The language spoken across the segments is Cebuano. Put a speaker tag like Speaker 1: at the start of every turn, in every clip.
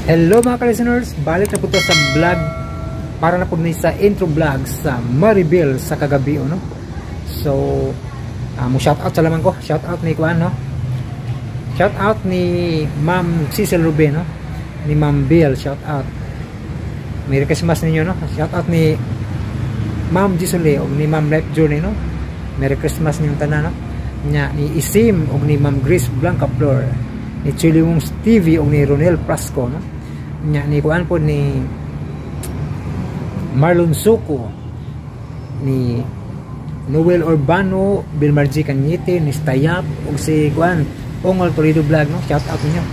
Speaker 1: Hello mga ka-listeners, balik na po to sa vlog para na po ni sa intro vlog sa Maribel sa kagabi, no? So, mo shout out sa laman ko, shout out ni Kuan, no? Shout out ni Ma'am Cecil Ruben, no? Ni Ma'am Bill, shout out. Merry Christmas ninyo, no? Shout out ni Ma'am Gisole o ni Ma'am Life Journey, no? Merry Christmas ninyong tanan, no? Nya ni Isim o ni Ma'am Grace Blanca Flor, ni Chili Wong's TV o ni Ronel Prasco, no? Nya ni kuan po ni Marlon Suko, ni Noel Urbano, Bilmarji Cañete, ni Stayap ug si kuan Ongol Toledo Vlog, no? Shout out ninyo.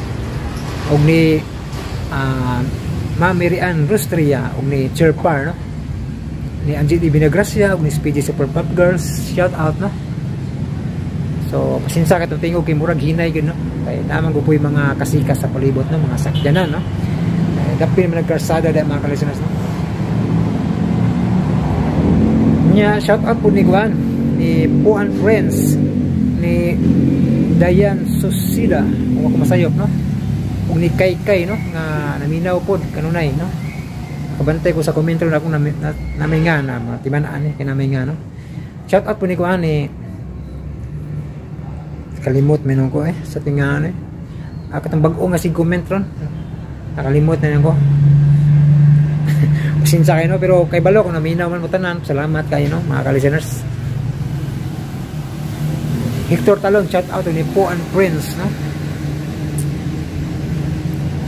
Speaker 1: Og ni Ma'am Mary Ann Rustria ug ni Chairpar, no? Ni Angie Di Binagracia ug ni Speedy Super Pop Girls, shout out, no? So pasensya katong tingog kay murag hinay gyud, no? Kay naman ko po yung mga kasika sa palibot, no? Mga sakyanan, no? Dapin man nagkarsada da mga ka-listeners, no? Nya shout out po ni Juan, ni Puan Friends, ni Dayan Susida, kung ako masayop, no? Ug ni Kay Kay, no? Nga naminaw pod kanunay, no? Nakabantay ko sa komento na akong naminga na mga timanaan eh, kinaminga, no? Shout out po ni Juan, ni kalimot menon ko eh sa tingaan eh. Ako tong bag-o nga sig comment ron. Nakalimot na ko. Pasensya kayo, no? Pero kay balo kung naminaw man mo tanan, salamat kayo, no, mga ka-listeners. Hector Talon, shout out ni Po and Prince, no?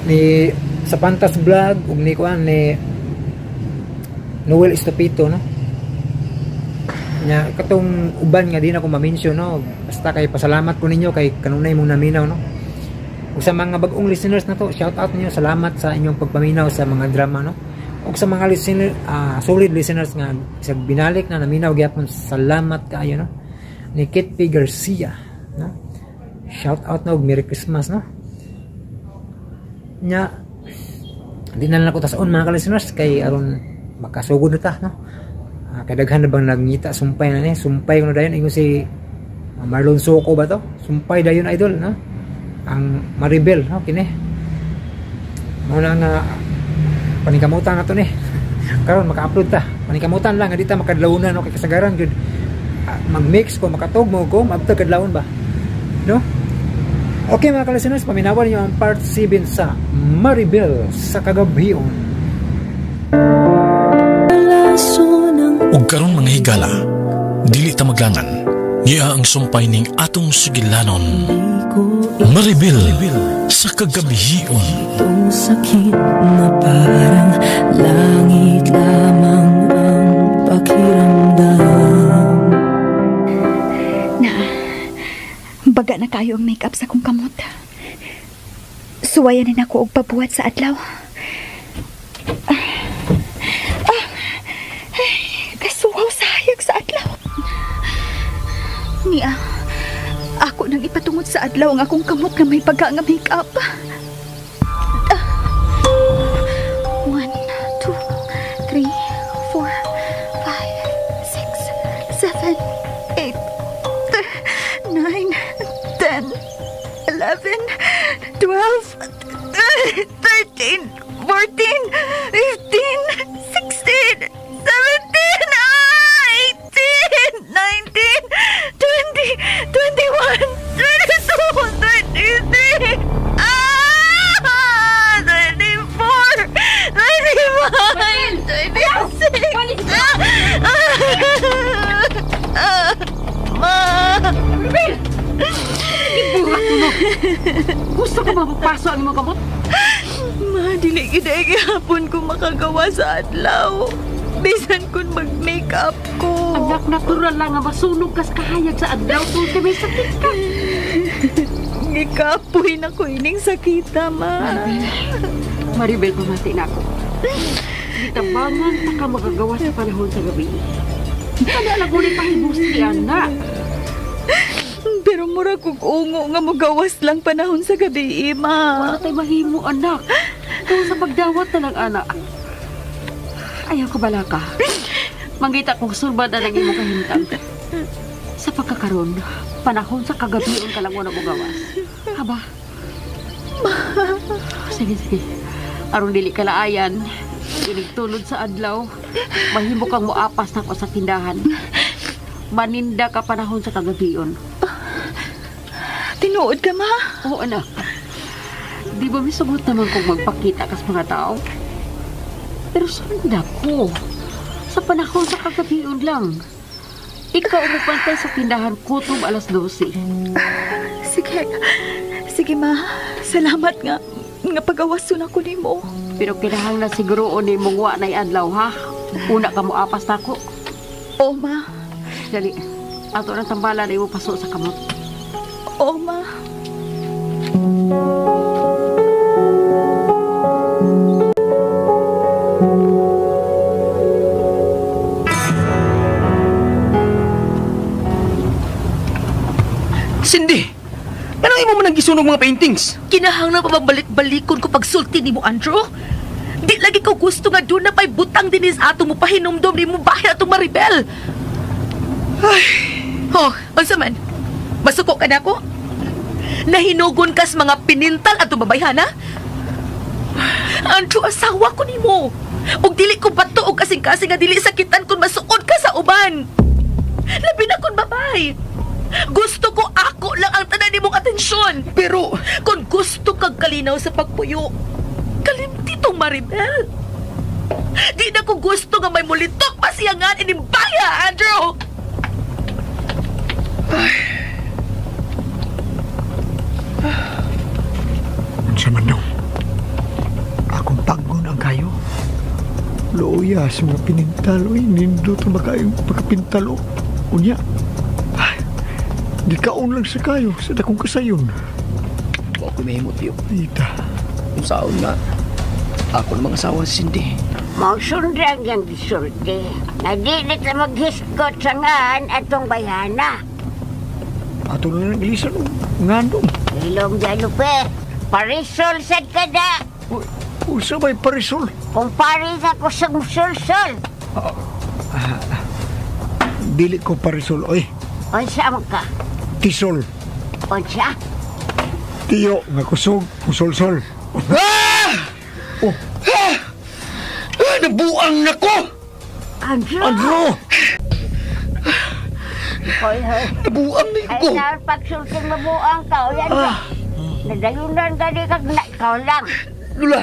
Speaker 1: Ni sa Pantas Vlog ug ni kuan ni Noel Estopito, no? Nya katong uban nga di na ko ma-mention, no? Basta kay pasalamat ko ninyo kay kanunay mong naminaw, no? Ug sa mga bag-ong listeners na to, shout out ninyo, salamat sa inyong pagpaminaw sa mga drama, no? Ug sa mga listener, solid listeners nga sa binalik na naminaw gyapon, salamat kaayo, no? Ni Kit P. Garcia, no? Shout out na ug Merry Christmas, no? Nya di na lang ako tason mga ka-listeners kay aron makasugod na ta, no? Kay daghan na bang nagngita sumpay na ni, sumpay ko na dayon ingon si Marlon Soco ba to? Sumpay dayon idol, no? Ang Maribel, no, kini. Mao na nga paningkamutan na to ni. Karon maka-upload ta. Paningkamutan lang nga di ta makadlawnan, no, kay kasagaran gyud mag-mix ko makatugmo ko maabtag kadlawon ba, no? Okay mga ka-listeners, paminawan niyo ang part 7 sa Maribel sa Kagabion.
Speaker 2: Ug karon mga higala, dili ta maglangan, niya ang sumpay ning atong sugilanon. Maribel sa Kagabion.
Speaker 3: Itong sakit na parang langit lamang ang pakiramdam.
Speaker 4: Na, baga na kayo ang make-up sa kong kamot. Suwayan na ako og pabuhat sa adlaw. Kasuwaw sa hayag sa adlaw. Niya, ako nang ipatungod sa adlaw ang akong kamot nga may baga nga make-up. 1, 2, 3, 4, 5, 6, 7, 8, 9, 10, 11, 12, 13, 14, 15, 16, 17, 18, 19, 20, 21, 22, 23, 24, 25, 26. Ma!
Speaker 5: Maribel! Ibuhat mo! Gusto ko mapapaso ang imong kamot?
Speaker 4: Ma, dili gid ay gihapon ko makagawa sa adlaw. Bisan kun mag-makeup ko.
Speaker 5: Anak, natural lang nga masunog kas kahayag sa adlaw kung kay may sakit ka.
Speaker 4: Gikapoy na ko ining sakita, ma.
Speaker 5: Maribel, Maribel, pamati na ako. Gitabangan ta ka makagawa sa panahon sa gabi. Kana lang ulit pahibos ni anak.
Speaker 4: Pero mura kog ungo nga mogawas lang panahon sa gabi, ma.
Speaker 5: Wala tay mahimo, anak. Kung sa pagdawat na lang, anak. Ayaw ko bala ka. Mangita kong sulbad na lang imong kahimtang. Sa pagkakaroon, panahon sa kagabi ang kalangon na mogawas. Haba? Ma. Sige, sige. Aron dili kalaayan, inigtulod sa adlaw, mahimo kang moapas nako sa tindahan. Maninda ka panahon sa kagabion.
Speaker 4: Tinuod ka, ma?
Speaker 5: Oo, anak. Di ba misugot naman kung magpakita kas mga tao? Pero sunda ko. Sa panahon sa kagabion lang. Ikaw ang magpantay sa tindahan kutob 12:00.
Speaker 4: Sige. Sige, ma. Salamat nga. Nga pagawason ako nimo.
Speaker 5: Pero kinahanglan siguro ni mong wa na'y adlaw, ha? Una ka mo apas nako.
Speaker 4: Oo, ma.
Speaker 5: Dali. Ato nang tambalan imo paso sa kamot.
Speaker 4: Oo, ma.
Speaker 6: Cindy! Anong imo man ang gisunog mga paintings?
Speaker 7: Kinahanglan pa magbalik-balikon ko pagsulti nimo, Andrew. Di lagi ko gusto nga doon na pa'y butang dinis ato mo pahinumdom ni mo bahay atong Maribel. Ay. Oh, unsa man? Masuko ka na ko? Nahinugon kas mga pinintal atong babayhana? Andrew, asawa ko nimo. Ug dili ko bato og kasing-kasing nga dili sakitan kung masuod ka sa uban. Labi na kun babay. Gusto ko ako lang ang tanan nimong atensyon.
Speaker 6: Pero
Speaker 7: kung gusto kag kalinaw sa pagpuyo, kalimti tong Maribel. Di na ko gusto nga may mulitok pasiyangan inimbaya, Andrew.
Speaker 8: Unsa man daw? Akong paggon ang kayo. Luoya sa mga pinintal. Uy, nindot ang makayong pagkapintal. Oh. Unya. Ay, gikaon lang sa kayo sa dakong kasayon.
Speaker 6: Wa ko mahimot, Tiyo.
Speaker 8: Ita.
Speaker 6: Kung saon nga, ako ng mga asawa si Cindy.
Speaker 9: Mausundan yang gisulti. Nadilit na maghiskot sa ngaan atong bayana.
Speaker 8: Ato na lang ilisan o ngandong.
Speaker 9: Ilong jalupe, parisol sad kada.
Speaker 8: Usa may parisol?
Speaker 9: Kung paris ako sa musulsol.
Speaker 8: Dili ko parisol, oy.
Speaker 9: Unsa man ka?
Speaker 8: Tisol.
Speaker 9: Unsa?
Speaker 8: Tiyo nga kusog, musulsol.
Speaker 6: Ah!
Speaker 8: Oh.
Speaker 6: Ah! Ah, nabuang na ko!
Speaker 9: Andrew!
Speaker 8: Andrew!
Speaker 9: Hoy, hoy.
Speaker 6: Nabuang na ko!
Speaker 9: Ay, na, pagsulting mabuang ka, o yan ka. Nadayunan gani kag na, ikaw lang.
Speaker 6: Lula,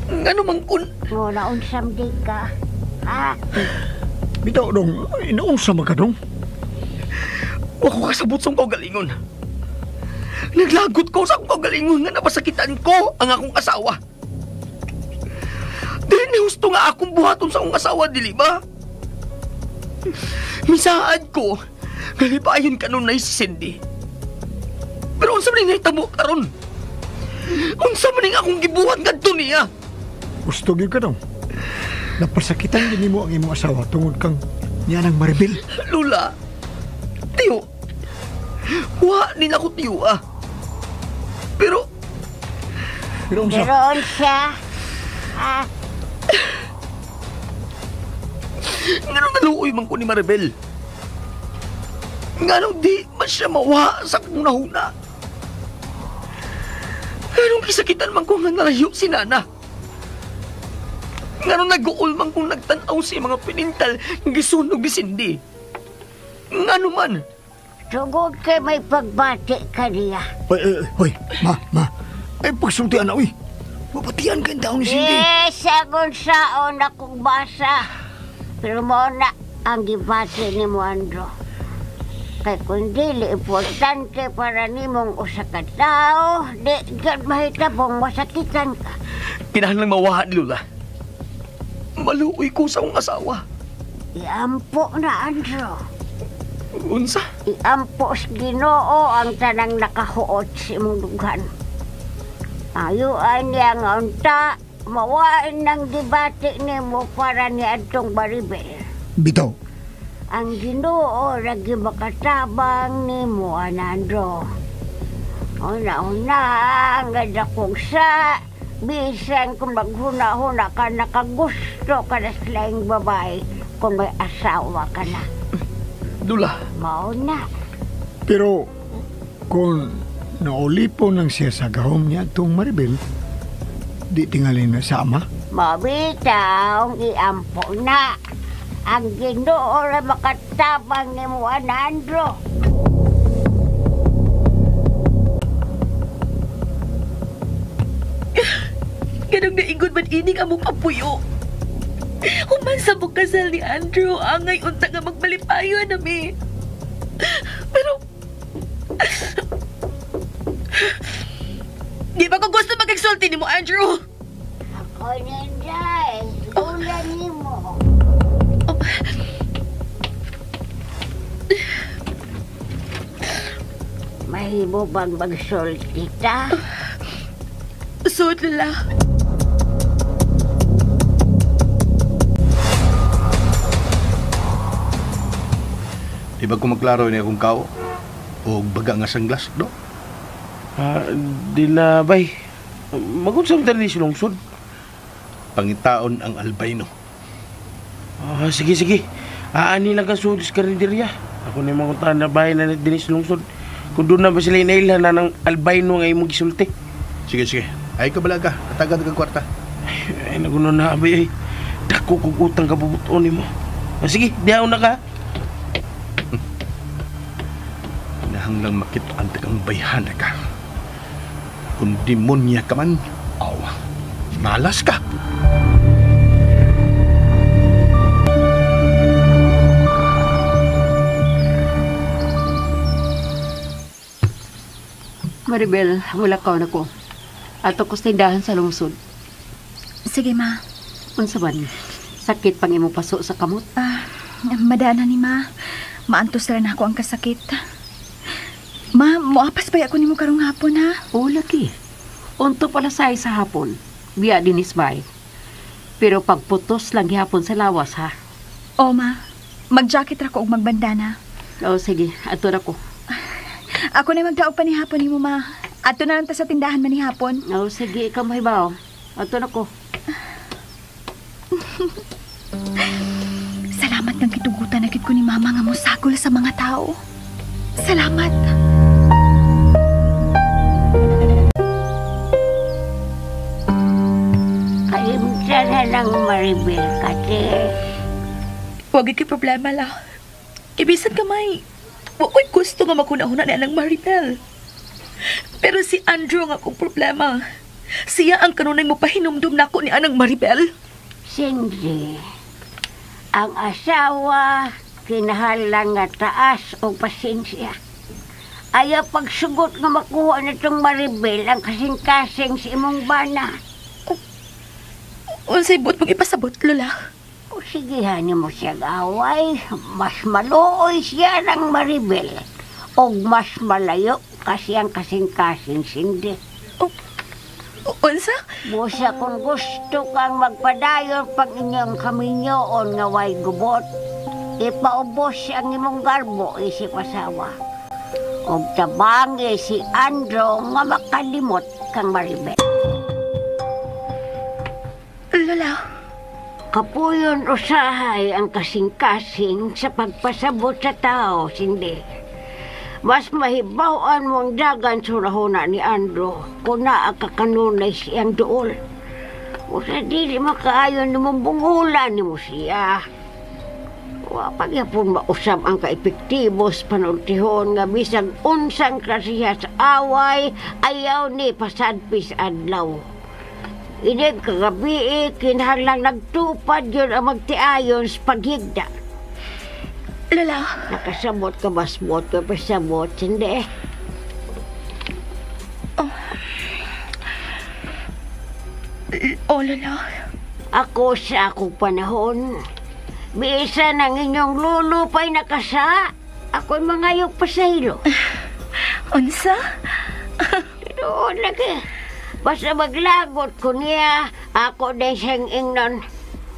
Speaker 6: ngano man kun?
Speaker 9: Muna unsam di ka. Ha?
Speaker 8: Bitaw dong, inaunsa man ka dong?
Speaker 6: Wa ko kasabot sa akong kaugalingon. Naglagot ko sa akong kaugalingon nga napasakitan ko ang akong asawa. Dili ni husto nga akong buhaton sa akong asawa, dili ba? Misaad ko, galipayon kanunay si Cindy. Pero unsa man ning nahitabo karon? Unsa man ning akong gibuhat ngadto niya?
Speaker 8: Gusto gyud ka dong. Napasakitan gyud nimo ang imong asawa tungod kang niya nang Maribel.
Speaker 6: Lula, tiyo, wa ni nako tiyo ah. Pero,
Speaker 8: Pero unsa?
Speaker 9: Pero unsa? Ha?
Speaker 6: Ngano naluoy man ko ni Maribel? Ngano di man siya mawa sa akong nahuna? Nganong kisakitan man ko nga nalayo si Nana? Ngano nag-uol man kong nagtan-aw sa mga pinintal nga gisunog ni Cindy? Ngano man?
Speaker 9: Tungod kay may pagbati ka niya.
Speaker 8: Hoy, hoy, hoy, ma, ma. Ay, pagsultian na, uy. Mapatian ka ang taon ni Cindy.
Speaker 9: Eh, sagon saon akong basa. Pero mo na ang gibati ni mo, Andro. Kay kung dili importante para nimong usa ka tao, di ka mahitabong masakitan ka.
Speaker 6: Kinahanglang mawahan ni Lola. Maluoy ko sa akong asawa.
Speaker 9: Iampo na, Andro.
Speaker 6: Unsa?
Speaker 9: Iampo sa Ginoo ang tanang nakahuot sa imong dughan. Ayuan niya nga unta, mawain ng debate nimo para ni adtong Maribel.
Speaker 8: Bitaw.
Speaker 9: Ang Ginoo lagi makatabang nimo, Anandro. Una-una, ang ganda kong sa, bisan kung maghuna-huna ka, nakagusto ka na sa laing babae kung may asawa ka na.
Speaker 6: Dula.
Speaker 9: Mao na.
Speaker 8: Pero kung naulipon lang siya sa gahom niya itong Maribel, Di tingali na sa ama?
Speaker 9: Mabitaw, iampo na. Ang Ginoo ra makatabang nimo, Andrew.
Speaker 7: Ganong naingon man ining among apuyo. Human sa mong kasal ni Andrew, angay unta nga magmalipayon nami. Pero di ba ko gusto mag-exulti nimo, Andrew?
Speaker 9: Ako ninday, gula nimo. Mahimo bang magsulti ta?
Speaker 7: Sud, Lola.
Speaker 10: Di ba ko maglaro ni akong kao? O baga nga sanglas, do?
Speaker 6: Di na, bay. Magunsam tayo ni silungsod.
Speaker 10: Pangitaon ang albino.
Speaker 6: Sige, sige. Aani lang ka sud sa karinderya. Ako na yung mga na bahay na din silungsod. Kung doon na ba sila inailhan na ng albino nga imong gisulti.
Speaker 10: Sige, sige. Ay ka balaga. Katagad ka kwarta.
Speaker 6: Ay, naguno na, bay. Ay, dako kong utang kabubuton nimo. Sige, dihaw na ka.
Speaker 10: Nahanglang makita ang tagang bayhana ka. Kung demonya ka man, aw, malas ka.
Speaker 5: Maribel, wala ka na ko. Ato ko sa tindahan sa lungsod.
Speaker 4: Sige, ma.
Speaker 5: Unsa man? Sakit pang imong paso sa kamot?
Speaker 4: Madana ni ma. Maantos ra na ako ang kasakit. Ma, moapas ba ako nimo karong hapon, ha?
Speaker 5: Oo, lagi. Unto pala say sa hapon. Biya dinis bay. Pero pagputos lang gihapon sa lawas, ha?
Speaker 4: Oo, ma. Mag-jacket ra ko og magbandana.
Speaker 5: Oo, sige. Ato ra ko.
Speaker 4: Ako na magdaog pa ni hapon nimo, ma. Ato na lang ta sa tindahan man ni hapon.
Speaker 5: Oo, sige. Ikaw mahibaw. Ato na ko.
Speaker 4: Salamat ng kitugutan na gid ko ni mama nga mosagol sa mga tao. Salamat.
Speaker 9: Kalimta na lang, Maribel, kasi
Speaker 7: wag kay problema la. Ibisan kamay, wa ko'y gusto nga maghuna-huna ni anang Maribel. Pero si Andrew ang akong problema. Siya ang kanunay mo pahinumdum nako ni anang Maribel.
Speaker 9: Cindy, ang asawa kinahanglan nga taas o pasensya. Ayaw pagsugot nga makuha na itong Maribel ang kasing-kasing sa imong bana.
Speaker 7: Unsay buot mong ipasabot, Lola?
Speaker 9: O sige, hani mo siya away. Mas maluoy siya ng Maribel. O mas malayo kasi ang kasing-kasing, Cindy.
Speaker 7: Unsa?
Speaker 9: Busa kung gusto kang magpadayon pag inyong kaminyoon nga way gubot, ipaubos ang imong garbo isip asawa. Og tabangi si Andrew nga makalimot kang Maribel.
Speaker 7: Lola.
Speaker 9: Kapuyon usahay ang kasing-kasing sa pagpasabot sa tao, Cindy. Mas mahibawan mong dagan surahuna ni Andrew kung naa kakanunay siyang duol. O sa dili makaayon ni mong bungulan ni mo siya. Wa pagyapon mausab ang kaepektibos panultihon nga bisag unsang klasiha sa away ayaw ni pasadpis adlaw. Inig kagabi, kinahanglang nagtupad yun ang magtiayon sa paghigda.
Speaker 7: Lola.
Speaker 9: Nakasabot ka basbot ka pasabot, hindi.
Speaker 7: Oh, Lola.
Speaker 9: Ako sa akong panahon, bisan ang inyong lulo pa'y nakasa, ako'y mangayog pa sa ilo.
Speaker 4: Unsa?
Speaker 9: Doon lagi. Basta maglagot ko niya, ako din siyang ingnon.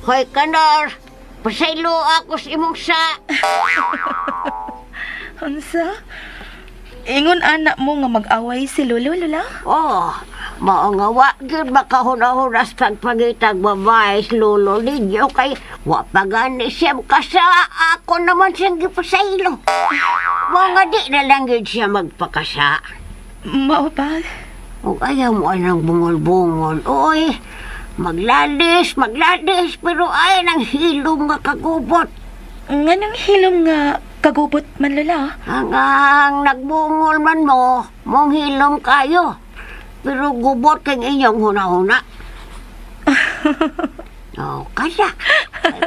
Speaker 9: Hoy, kanor, pasaylo ako sa imong sa.
Speaker 4: Unsa? Ingon anak mo nga mag-away si Lolo, Lola?
Speaker 9: Oh, mao nga wa gyud makahuna-hunas pagpangitag babae si Lolo ninyo kay wa pa gani siya makasa, ako naman siyang gipasaylo. Mao nga di na lang gyud siya magpakasa.
Speaker 4: Mao ba?
Speaker 9: Ug ayaw mo anang bungol-bungol. Oy, maglalis, maglalis, pero ay nang hilom nga kagubot.
Speaker 4: Nganong hilom nga kagubot man, Lola?
Speaker 9: Ang nagbungol man mo, mong hilom kayo. Pero gubot kang inyong huna-huna. Oh, kaya.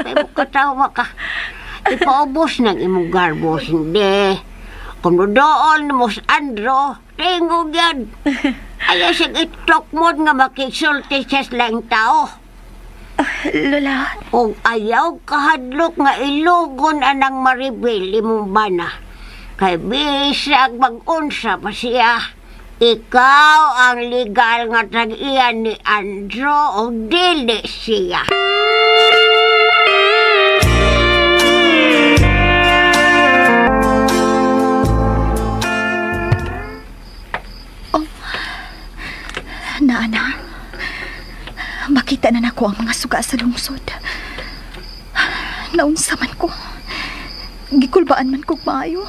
Speaker 9: Ay, mo katawa ka. Ipaubos ng imong garbo, hindi. Kung doon mo sa Andro, tingog yan. Ayaw siyang itok mo nga makisulti siya sa laing tao.
Speaker 4: Lola.
Speaker 9: Kung ayaw kahadlok nga ilugon anang Maribel imong bana. Kay bisag mag-unsa pa siya. Ikaw ang legal nga tag-iyan ni Andro o dili siya.
Speaker 4: Oh, naana, makita na nako ang mga suga sa lungsod. Naunsa man ko. Gikulbaan man kog maayo.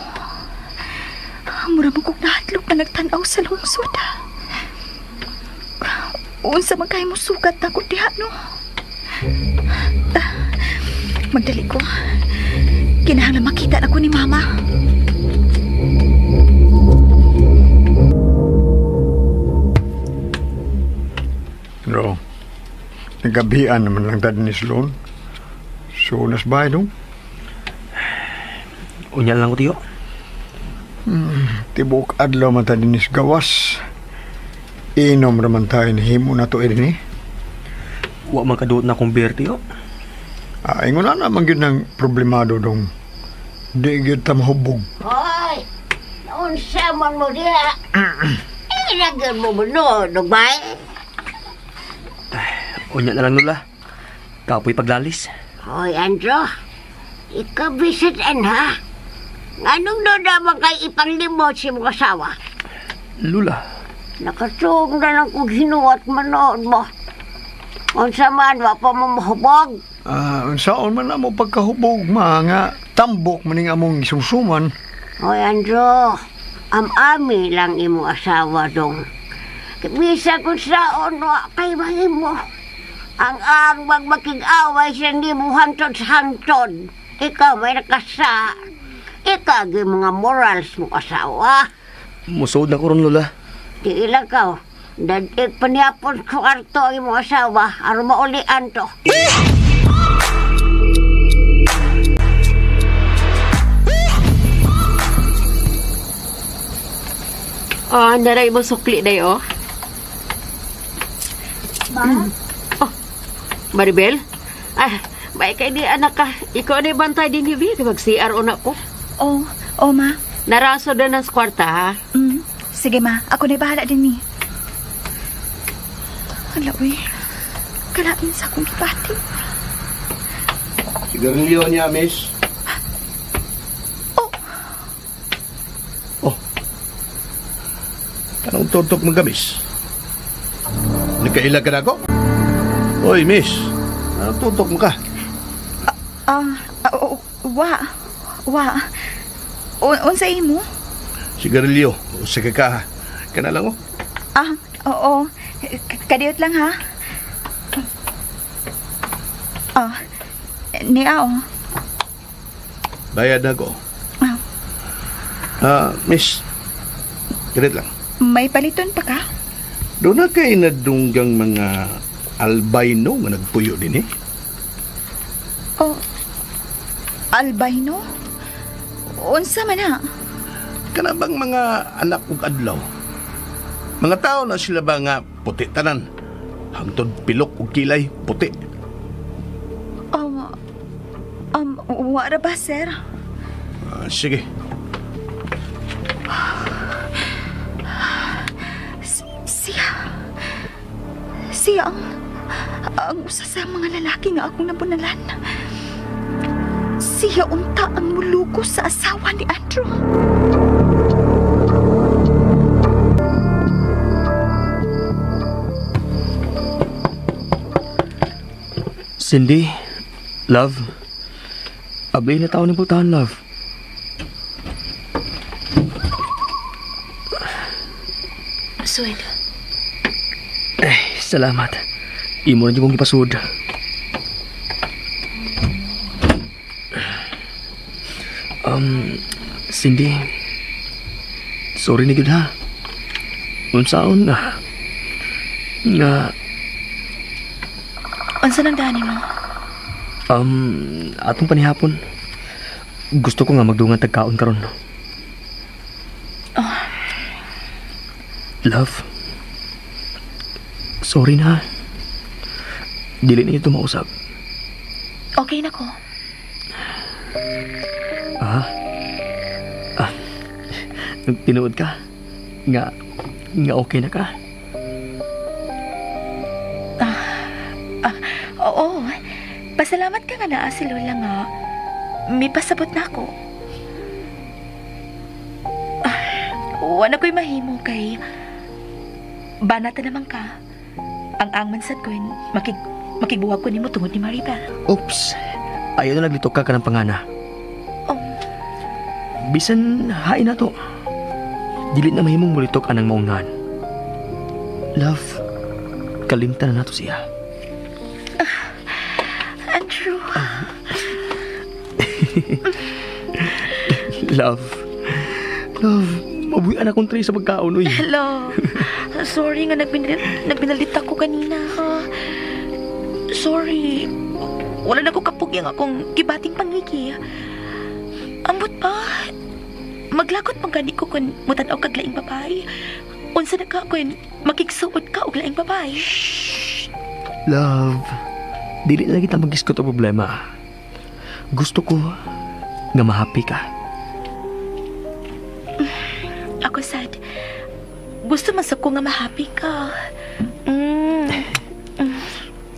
Speaker 4: Mura man kog nahadlok na nagtan-aw sa lungsod. Unsa man kay mo sugat na ko diha, no? Magdali ko. Kinahanglan makita na ko ni Mama.
Speaker 8: No. Nagabian naman lang tayo ni Sloan. So, nas bahay dong?
Speaker 6: Unya lang ko, tiyo.
Speaker 8: Tibok adlaw man tayo ni gawas. Inom raman tayo ni himo na to eh.
Speaker 6: Wa man kaduot na kong beer, tiyo.
Speaker 8: Ah, ingon na naman yun ng problemado dong. Di gyud ta mahubog.
Speaker 9: Hoy! Naunsa man mo diha? Ilagan mo mo no, bay?
Speaker 6: Unya na lang, Lola. Kapoy paglalis.
Speaker 9: Hoy, Andro. Ikaw bisit ha? Anong doon naman kay ipanglimot si mong asawa?
Speaker 6: Lula.
Speaker 9: Nakasuog na lang kung hinuat manood mo. Unsa man, wa pa mo mahubog.
Speaker 8: Unsaon man na mo pagkahubog, ma, nga tambok maning among isumsuman.
Speaker 9: Hoy, Andro. Am-ami lang imong asawa dong. Bisa kung saon, wa kay mahimo. Ang magmakig-away siya nimo hangtod sa hangtod. Ikaw may nakasa. Ikaw ang mga morals mo asawa.
Speaker 6: Musod na ko ron, Lola.
Speaker 9: Di ilang ka. Dadig paniapon ko karto ang imong asawa. Aron maulian to.
Speaker 5: Oh, naray mo sukli na oh.
Speaker 4: Ma?
Speaker 5: Oh, Maribel? Ah, may kay di anak ka. Ikaw na bantay din ni Vic. Mag-CR na ko.
Speaker 4: Oh, oh ma.
Speaker 5: Naraso na ng kwarta, ha?
Speaker 4: Sige, ma. Ako na bahala din ni. Hala, uy. Kalain sa akong gibati.
Speaker 10: Sigarilyo niya, miss.
Speaker 4: Oh.
Speaker 10: Oh. Anong tutok mo ka, miss? Nagkaila ka na ako? Oy, miss. Anong tutok mo ka?
Speaker 4: Wa. Wa. Unsa imo?
Speaker 10: Sigarilyo. Sige ka. Kana lang, oh.
Speaker 4: Ah, oo. Kadiyot lang, ha? Ah, niya, oh.
Speaker 10: Bayad na ko.
Speaker 4: Ah.
Speaker 10: Miss. Kadiyot lang.
Speaker 4: May paliton pa ka?
Speaker 10: Doon na kay nadunggang mga albino nga nagpuyo din, eh?
Speaker 4: Oh, albino? Unsa man ha?
Speaker 10: Kana bang mga anak ug adlaw? Mga tao na sila ba nga puti tanan? Hangtod pilok ug kilay, puti.
Speaker 4: Wara ba, sir?
Speaker 10: Sige.
Speaker 4: Siya. Siya ang usa sa mga lalaki nga akong nabunalan. Siya unta ang muluko sa asawa ni Andrew.
Speaker 6: Cindy, love. Abay na tao ni pultahan, love.
Speaker 7: Sweet.
Speaker 6: Salamat. Imo na kong gipasud. Cindy, sorry ni gud ha. Unsaon na? Nga...
Speaker 7: Unsa nang dani mo?
Speaker 6: Atong panihapon. Gusto ko nga magdungan tagkaon karon.
Speaker 7: Oh.
Speaker 6: Love. Sorry na. Dili na ito mausap.
Speaker 7: Okay na ko.
Speaker 6: Ah? Ah. Tinuod ka? Nga okay na ka?
Speaker 7: Oo. Pasalamat ka nga naa si Lola nga. May pasabot na ako. Wala ko'y mahimo kay banata naman ka. Ang angman sad ko makigbuwag ko nimo tungod ni Maribel.
Speaker 6: Oops. Ayaw na naglito ka ng pangana.
Speaker 7: Oh.
Speaker 6: Bisan hain na to. Dili na mahimong mulitok anang maungan. Love, kalimtan na nato siya.
Speaker 7: Andrew.
Speaker 6: Love. Love, mabuhi na akong tray sa pagkaon, uy.
Speaker 7: Love, sorry nga nagbinalit ako kanina, ha? Sorry. Wala na ko kapugi ang akong gibating pangigi. Ambot pa. Maglagot man gani ko kung mutan-aw kag laing babae. Unsa na ka kung makigsuot ka og laing babae.
Speaker 6: Shh. Love, dili na kita mag-diskut og problema. Gusto ko nga mahappy ka.
Speaker 7: Ako sad. Gusto man sa ko nga mahappy ka.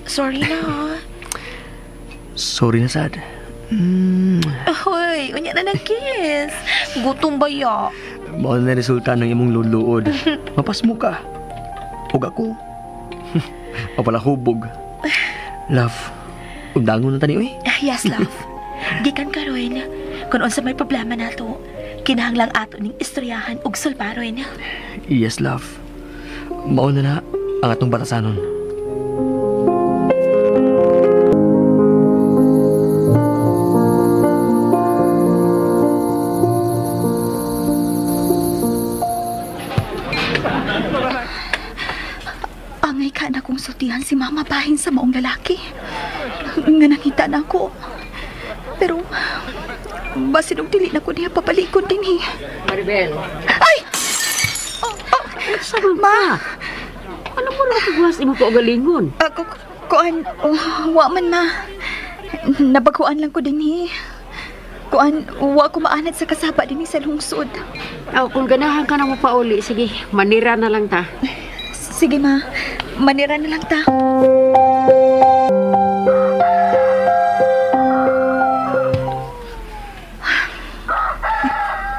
Speaker 7: Sorry na.
Speaker 6: Sorry na sad.
Speaker 7: Hoy, unya na nag-kiss. Gutom ba ya?
Speaker 6: Mao na resulta ng imong luluod. Mapasmo ka. Ug ako. Mapalahubog. Love, undangon na tani oy.
Speaker 7: Yes, love. Gikan karon, kung unsa may problema nato, kinahanglang ato ning istoryahan ug sulbaron.
Speaker 6: Yes, love. Mao na na ang atong batasanon.
Speaker 4: Angay ka na kong sultihan si Mama bahin sa maong lalaki. Nga nakita na ako. Pero, basin og dili na ko niya papalikod din eh.
Speaker 5: Maribel.
Speaker 4: Ay! Oh, ma!
Speaker 5: Ano mo na kagwas imo ko galingon?
Speaker 4: Kuan, wa man ma. Nabaguan lang ko din eh. Kuan, wa ko maanad sa kasaba din sa lungsod.
Speaker 5: Oh, kung ganahan ka na mo pauli, sige, manira na lang ta.
Speaker 4: Sige ma, manira na lang ta.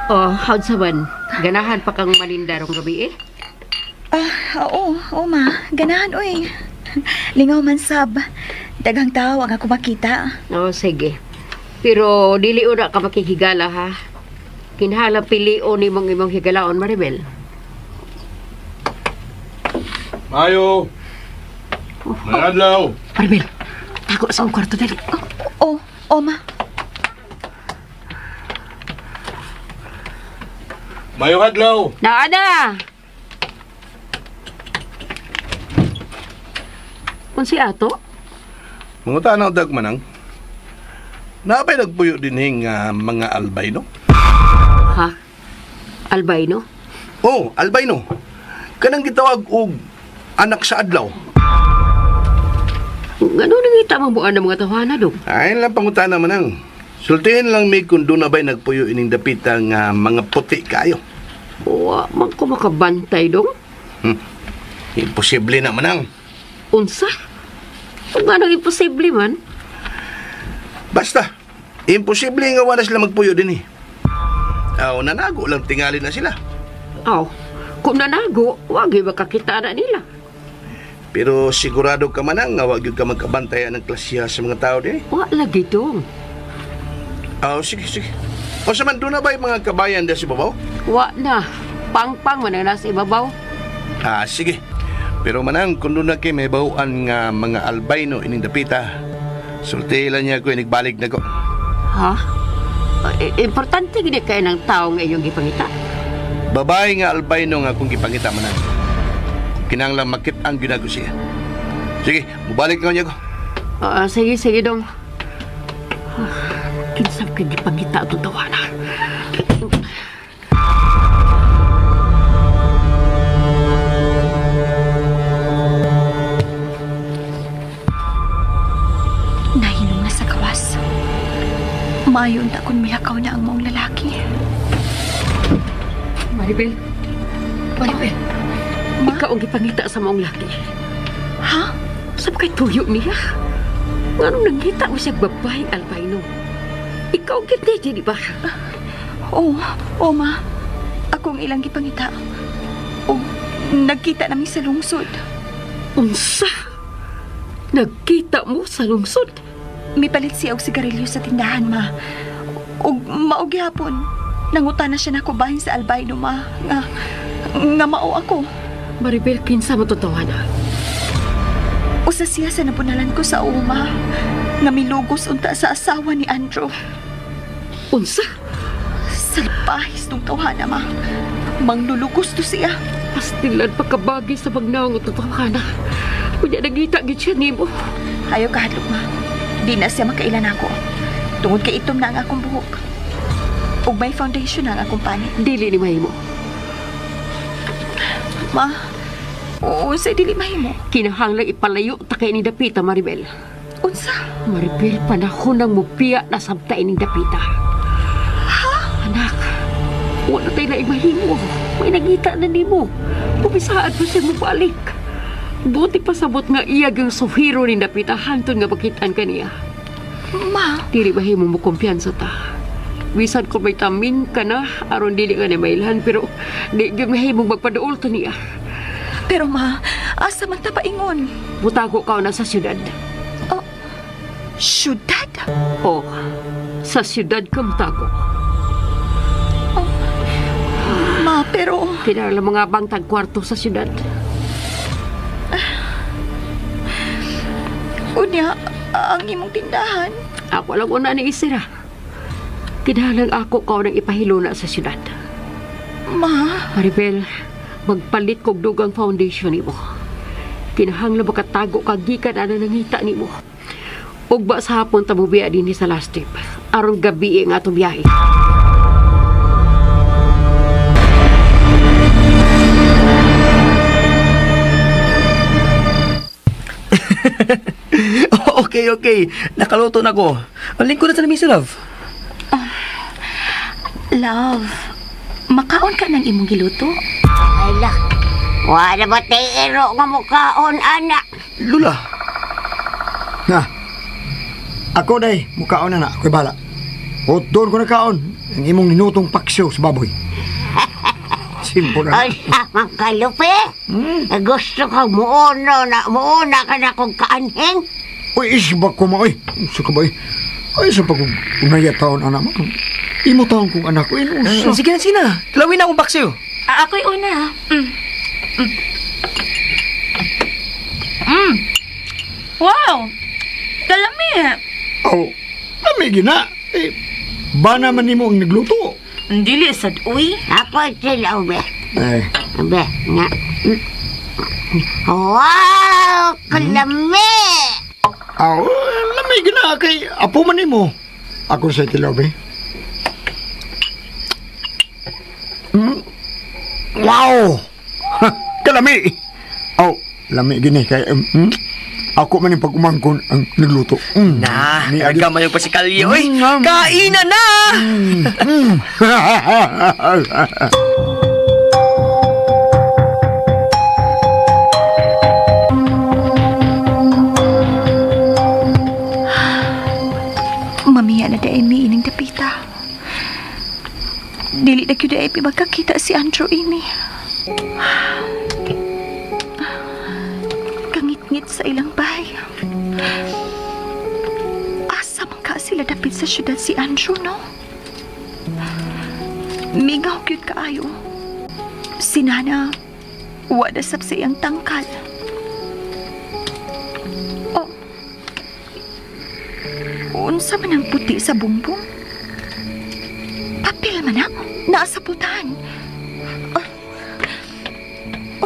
Speaker 5: Oh, how'd saban? Ganahan pa kang manindarong gabi eh?
Speaker 4: Oo ma. Ganahan oy. Lingaw man sab. Daghang tao ang ako makita.
Speaker 5: Oh, sige. Pero dili una ka makihigala ha. Kinahanglan pilion nimong imong higalaon, Maribel.
Speaker 10: Mayo. Maradlaw.
Speaker 5: Maribel, tago sa akong kwarto dali.
Speaker 4: Oh, ma.
Speaker 10: Mayo adlaw.
Speaker 5: Naa na. Unsi ato?
Speaker 10: Mangutan ang dagmanang. Naapay nagpuyo din mga albino?
Speaker 5: Ha? Albino?
Speaker 10: Oh, albino. Kanang gitawag og anak sa adlaw.
Speaker 5: Ngano nangita mo buan ng mga tawana dong?
Speaker 10: Ay lang pangutan naman ang. Sultihin lang mi kung doon na ba'y nagpuyo ining dapita nga mga puti kayo.
Speaker 5: Wa man ko makabantay dong.
Speaker 10: Imposible na manang.
Speaker 5: Unsa? Kung anong imposible man?
Speaker 10: Basta, imposible nga wala sila magpuyo din eh. Aw, nanago lang tingali na sila.
Speaker 5: Aw, kung nanago, wag makakita na nila.
Speaker 10: Pero sigurado ka manang nga wag yun ka magkabantayan ng klasya sa mga tao din eh.
Speaker 5: Wa lagi dong.
Speaker 10: Aw, sige, sige. O sa man, doon na ba yung mga kabayan dahil sa ibabaw?
Speaker 5: Wa na. Pangpang man na nasa ibabaw.
Speaker 10: Ah, sige. Pero manang kung doon na kay may bahuan nga mga albino ining dapita, sultilan niya ko inigbalik na ko.
Speaker 5: Ha? Importante gini kay ng tao nga iyong gipangita.
Speaker 10: Babae nga albino nga akong gipangita manang. Kinahanglan makit-an gyud ako siya. Sige, mubalik na niya ko.
Speaker 5: Sige, sige dong. Kinsab kay gipangita atong tawana.
Speaker 4: Nahinom na sa gawas. Mayon ta kung milakaw na ang maong lalaki.
Speaker 5: Maribel. Maribel. Ma? Ikaw ang gipangita sa maong laki.
Speaker 4: Ha?
Speaker 5: Sab kay tuyo niya. Nganong nangita mo siya babaeng albino? Ikaw ang gitniti, di ba?
Speaker 4: Oo, oo ma. Ako ang ilang gipangita. O, nagkita nami sa lungsod.
Speaker 5: Unsa? Nagkita mo sa lungsod?
Speaker 4: Mipalit siya og sigarilyo sa tindahan, ma. Og mao gihapon. Nangutan na siya nako bahin sa albino, ma. Nga mao ako.
Speaker 5: Maribel, kinsa mo totoo na?
Speaker 4: Usa siya sa nabunalan ko sa uma. Nga milugos unta sa asawa ni Andrew.
Speaker 5: Unsa?
Speaker 4: Salpahis tong tawhana, ma. Manglulugos to siya.
Speaker 5: Pastilan pagkabagi sa bagnaw nga totoo na. Kunya nagita gid siya nimo.
Speaker 4: Ayaw kahadlok, ma. Di na siya makailan ako. Tungod kay itom na ang akong buhok. Ug may foundation na ang akong panit.
Speaker 5: Dili ni mahimo.
Speaker 4: Ma, unsa dili mahimo?
Speaker 5: Kinahanglan ipalayo ta kay ni dapita, Maribel.
Speaker 4: Unsa?
Speaker 5: Maribel, panahon nang mubiya na sabta ining dapita.
Speaker 4: Ha?
Speaker 5: Anak, wala tayo na mahimo. May nagita na nimo. Pumisaad pa siya mubalik. Buti pa sabot nga iyag ang suhiro ni dapita hanton nga makitaan kaniya.
Speaker 4: Ma,
Speaker 5: dili mahimo mo kumpiyansa ta. Bisan ko may tamin ka na, aron dili ka na mailhan, pero di gyud mahimong magpaduol to niya.
Speaker 4: Pero ma, asa man ta paingon?
Speaker 5: Butago ka na sa syudad.
Speaker 4: Oh, syudad?
Speaker 5: Oh, sa syudad ka mutago.
Speaker 4: Oh, ma, pero...
Speaker 5: Kinahanglan mga bangtag kwarto sa syudad.
Speaker 4: Unya, ang imong tindahan.
Speaker 5: Ako lang una ni Isira. Kinahanglan ako ka nang ipahiluna sa syudad.
Speaker 4: Ma?
Speaker 5: Maribel, magpalit kog dugang foundation nimo. Kinahanglan makatago ka gikan ana nangita nimo. Ugba sa hapon ta mobiya dinhi sa last trip. Aron gabi ang atong biyahe.
Speaker 6: Okay, okay. Nakaluto na ko. Lingkod na sa lamisa, love.
Speaker 4: Love, makaon ka ng imong giluto?
Speaker 9: Ala, wala ba tayo ero nga mukaon, anak?
Speaker 6: Lula.
Speaker 8: Na, ako day, mukaon na na. Ako'y bala. O doon ko nakaon, ang imong ninutong paksiw sa baboy. Simple na.
Speaker 9: Ay, mang kalupi. Gusto ka muuna ka na kong kaanhing.
Speaker 8: Uy, isba ko ma, uy. Sa ka ba, uy? Ay, sa pag unaya taon, anak mo. Imo taon kong anak ko.
Speaker 6: Sige na, sige na. Tulawin na akong paksiw.
Speaker 7: Ako'y una. Wow! Kalami!
Speaker 8: Oh, lami gina. Eh, ba naman nimo ang nagluto?
Speaker 7: Dili sad, uy.
Speaker 9: Ako sila, ube.
Speaker 8: Eh.
Speaker 9: Ube, nga. Wow! Kalami!
Speaker 8: Aw, lami gina kay apo man nimo. Ako sa tilaw, be. Wow! Kalami! Oh, lami gini kay ako man yung pag-umangkon ang nagluto.
Speaker 6: Na, nagkamay pa si Kalyo, oy. Kainan na!
Speaker 4: Mamiya na dahil mi ining dapita. Dili na gyud ay magkakita si Andrew ini. Kangit-ngit sa ilang bahay. Asa man ka sila dapit sa syudad si Andrew, no? Mingaw gyud kaayo. Si Nana, wala sab sa iyang tangkal. Unsa man ang puti sa bumbong? Papel man na, naa sa pultahan.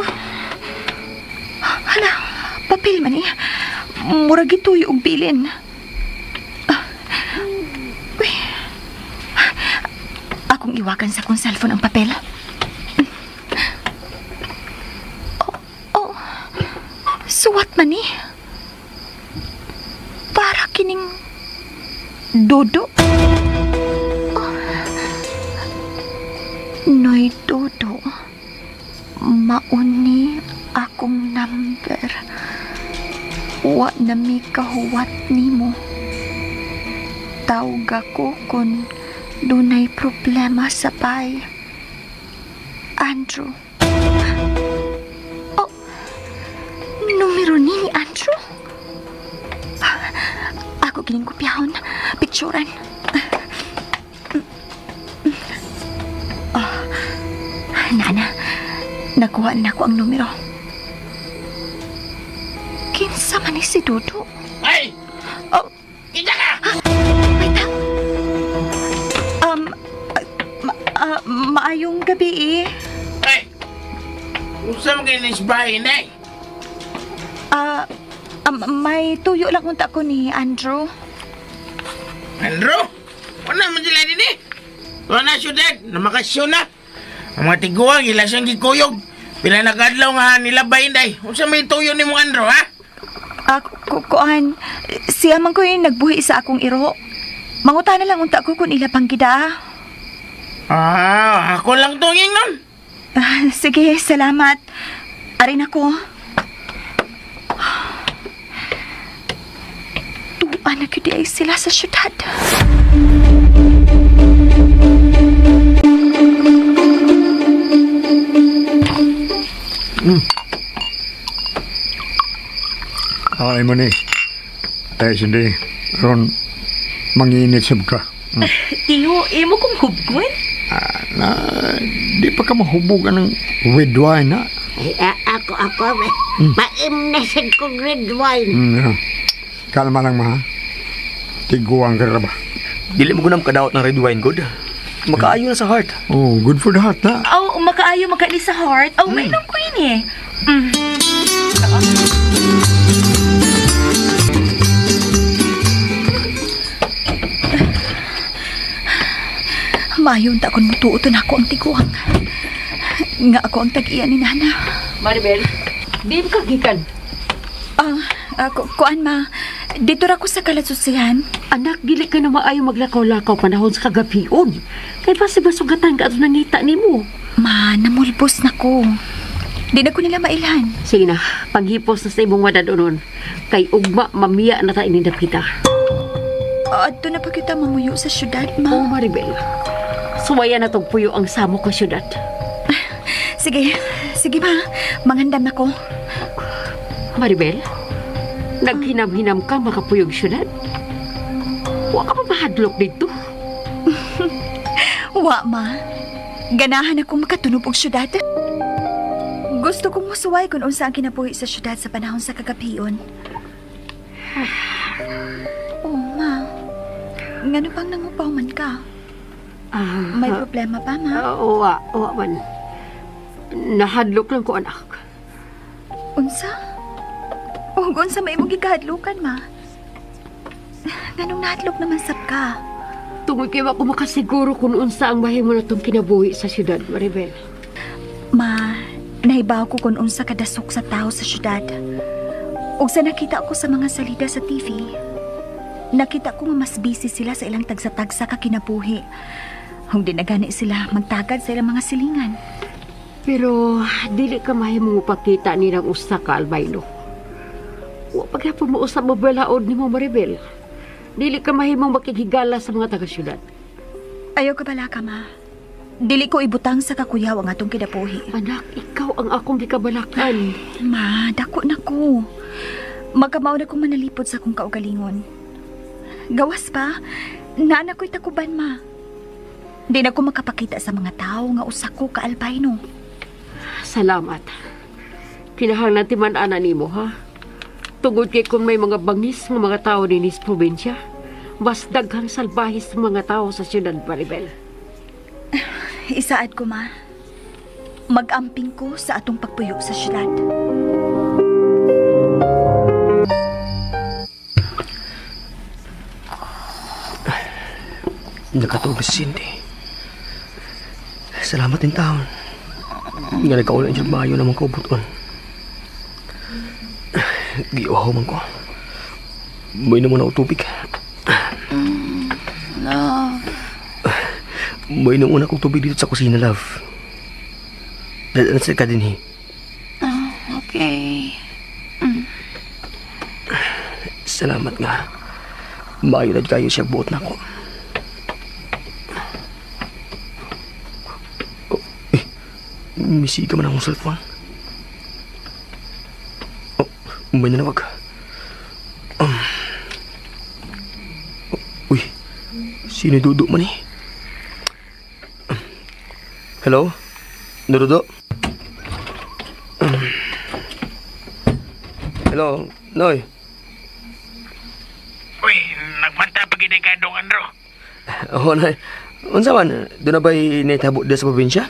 Speaker 4: Oh. Hala, papel man eh. Murag gituyo og bilin. Uy. Akong iwakan sa akong cellphone ang papel. Oh, oh. Suwat man eh. Para kining Dodo. Oh. Noy Dodo. Mauni akong number. Wa na mi kahuwat nimo. Tawag ako kung dunay problema sa bay. Andrew. Oh, numero ni Andrew? Ako kining kopyahon. Picturean. Oh, nana, nakuha na ko ang numero. Kinsa man ni si Dodo?
Speaker 11: Ay!
Speaker 4: Oh!
Speaker 11: Kita ka!
Speaker 4: Wait lang. Maayong gabi eh.
Speaker 11: Ay! Unsa man kayo nisbahin eh?
Speaker 4: May tuyo lang unta ko ni Andrew.
Speaker 11: Andrew? Wala man sila din eh. Wala na syudad. Namakasyon na. Ang mga tiguang, ila siyang gikuyog. Pila nag-adlaw nga nila ba inday? Unsa may tuyo ni mong Andrew, ha?
Speaker 4: Kuan, siya man ko yung nagbuhi sa akong iro. Manguta na lang unta ko kung ila pang gida.
Speaker 11: Ah, ako lang tunging nun.
Speaker 4: Sige, salamat. Arin ako. Tuan na gyud ay sila sa syudad.
Speaker 8: Ay mo ni. Ay, hindi. Ron, manginit sab ka.
Speaker 7: Tiyo, imo kong hubgon?
Speaker 8: Na, di pa ka mahubog anang red wine, na?
Speaker 9: Ay, ako. Maimnasin kong red wine.
Speaker 8: Kalma lang, ma. Tiguang ka ba?
Speaker 6: Dili mo gunam kadaot ng red wine, good. Makaayo na sa heart.
Speaker 8: Oh, good for the heart, na.
Speaker 7: Oh, makaayo makaili sa heart. Oh, mainom ko yun eh.
Speaker 4: Mayon ta kon mutuoton ako ang tiguang. Nga ako ang tag-iya ni Nana.
Speaker 5: Maribel, di ka gikan.
Speaker 4: Kuan ma, dito ra ko sa kalasusihan.
Speaker 5: Anak, dili ka na maayo maglakaw-lakaw panahon sa kagabion. Kay basi masugatan ka ato nangita nimo.
Speaker 4: Ma, namulbos na ko. Di na ko nila mailhan.
Speaker 5: Sige na, panghipos na sa imong madadonon. Kay ugma, mamiya na ta inindap kita.
Speaker 4: Adto na pa kita mamuyo sa syudad, ma.
Speaker 5: Oo, Maribel. Suwaya na tong puyo ang samo ko syudad.
Speaker 4: Sige, sige ma. Mangandam na ko.
Speaker 5: Maribel, naghinam-hinam ka makapuyog syudad? Wa ka pa mahadlok dito?
Speaker 4: Wa, ma. Ganahan akong makatunog og syudad. Gusto kong musuway kung unsa ang kinabuhi sa syudad sa panahon sa kagabion. Oh, ma. Ngano pang nangupaw man ka? May problema pa, ma?
Speaker 5: Wa man. Nahadlok lang ko, anak.
Speaker 4: Unsa? Ug unsa may imong gikahadlukan, ma? Nganong nahadlok naman sab ka?
Speaker 5: Tungod kay wa ko makasiguro kung unsa ang mahimo na tong kinabuhi sa syudad, Maribel.
Speaker 4: Ma, nahibaw ko kung unsa kadasok sa tao sa syudad. Ug sa nakita ko sa mga salida sa TV, nakita ko nga mas busy sila sa ilang tagsa-tagsa ka kinabuhi. Ug di na gani sila magtagad sa ilang mga silingan.
Speaker 5: Pero dili ka mahimong mapakita nilang usa ka albino. Wa pa gyapon mo usab mabalaod nimo, Maribel. Dili ka mahimong makighigala sa mga taga-syudad.
Speaker 4: Ayaw ka bala ka, ma. Dili ko ibutang sa kakuyaw ang atong kinabuhi.
Speaker 5: Anak, ikaw ang akong gikabalakan.
Speaker 4: Ma, dako na ko. Magkamao na kong manalipod sa akong kaugalingon. Gawas pa, naana ko'y takuban, ma. Di na ko makapakita sa mga tao nga usa ko ka albino.
Speaker 5: Salamat. Kinahanglan timan-ana nimo, ha? Tungod kay kung may mga bangis nga mga tao dinhi sa probinsya, Mas daghang salbahis mga tao sa siyudad, Maribel.
Speaker 4: Isaad ko, ma. Mag-amping ko sa atong pagpuyo sa siyudad.
Speaker 6: Nakatulog si Cindy. Salamat din taon. Nga nagkaulan siya maayo namang kaubuton. Giuhaw man ko. May naman ako tubig.
Speaker 4: Love.
Speaker 6: May naman akong tubig dito sa kusina, love. Dadaan ka din, eh.
Speaker 4: Okay.
Speaker 6: Salamat nga. Maayo na kayo siya buot na ako. Oh, eh, misiga man akong cellphone. Oh, may nanawag. Oh, uy, sino Dudo man eh? Hello? Dudo? Hello, Noy.
Speaker 11: Uy, nagbanta pa gid ka dong, Andro.
Speaker 6: Oo, Noy. Unsa man, doon na ba'y naitabo diya sa probinsya?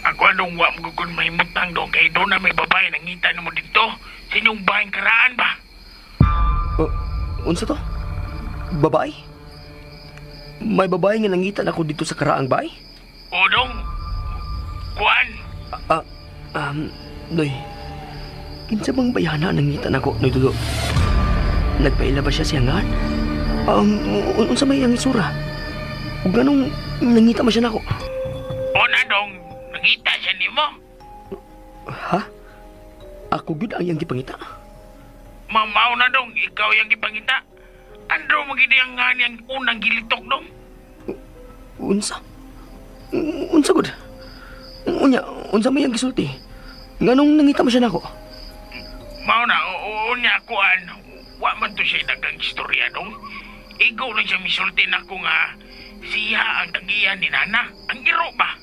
Speaker 11: Ako anong wa mo kung may mutang dong kay doon na may babae nangita nimo dito. Sa inyong bahing karaan ba?
Speaker 6: Oh, unsa to? Babae? May babae nga nangita na ako dito sa karaang bahay?
Speaker 11: O dong, kuan.
Speaker 6: Noy, kinsa bang bayana nangita na ako, Noy Dudo? Nagpaila ba siya siyangan? Unsa may ang isura? Ug ganong nangita man siya nako?
Speaker 11: O na dong, nangita siya nimo.
Speaker 6: Ha? Ako gyud ang iyang gipangita?
Speaker 11: Mamaw na dong, ikaw yang gipangita. Andro mo gid ang nga niyang unang gilitok dong.
Speaker 6: Unsa? Unsa gud? Unya, unsa may ang gisulti? Nganong nangita man siya nako?
Speaker 11: Mao na, unya kuan. Wa man to siya dagang istorya dong. Ikaw lang siya misulti nako nga siya ang tagiyan ni Nana. Ang iro ba?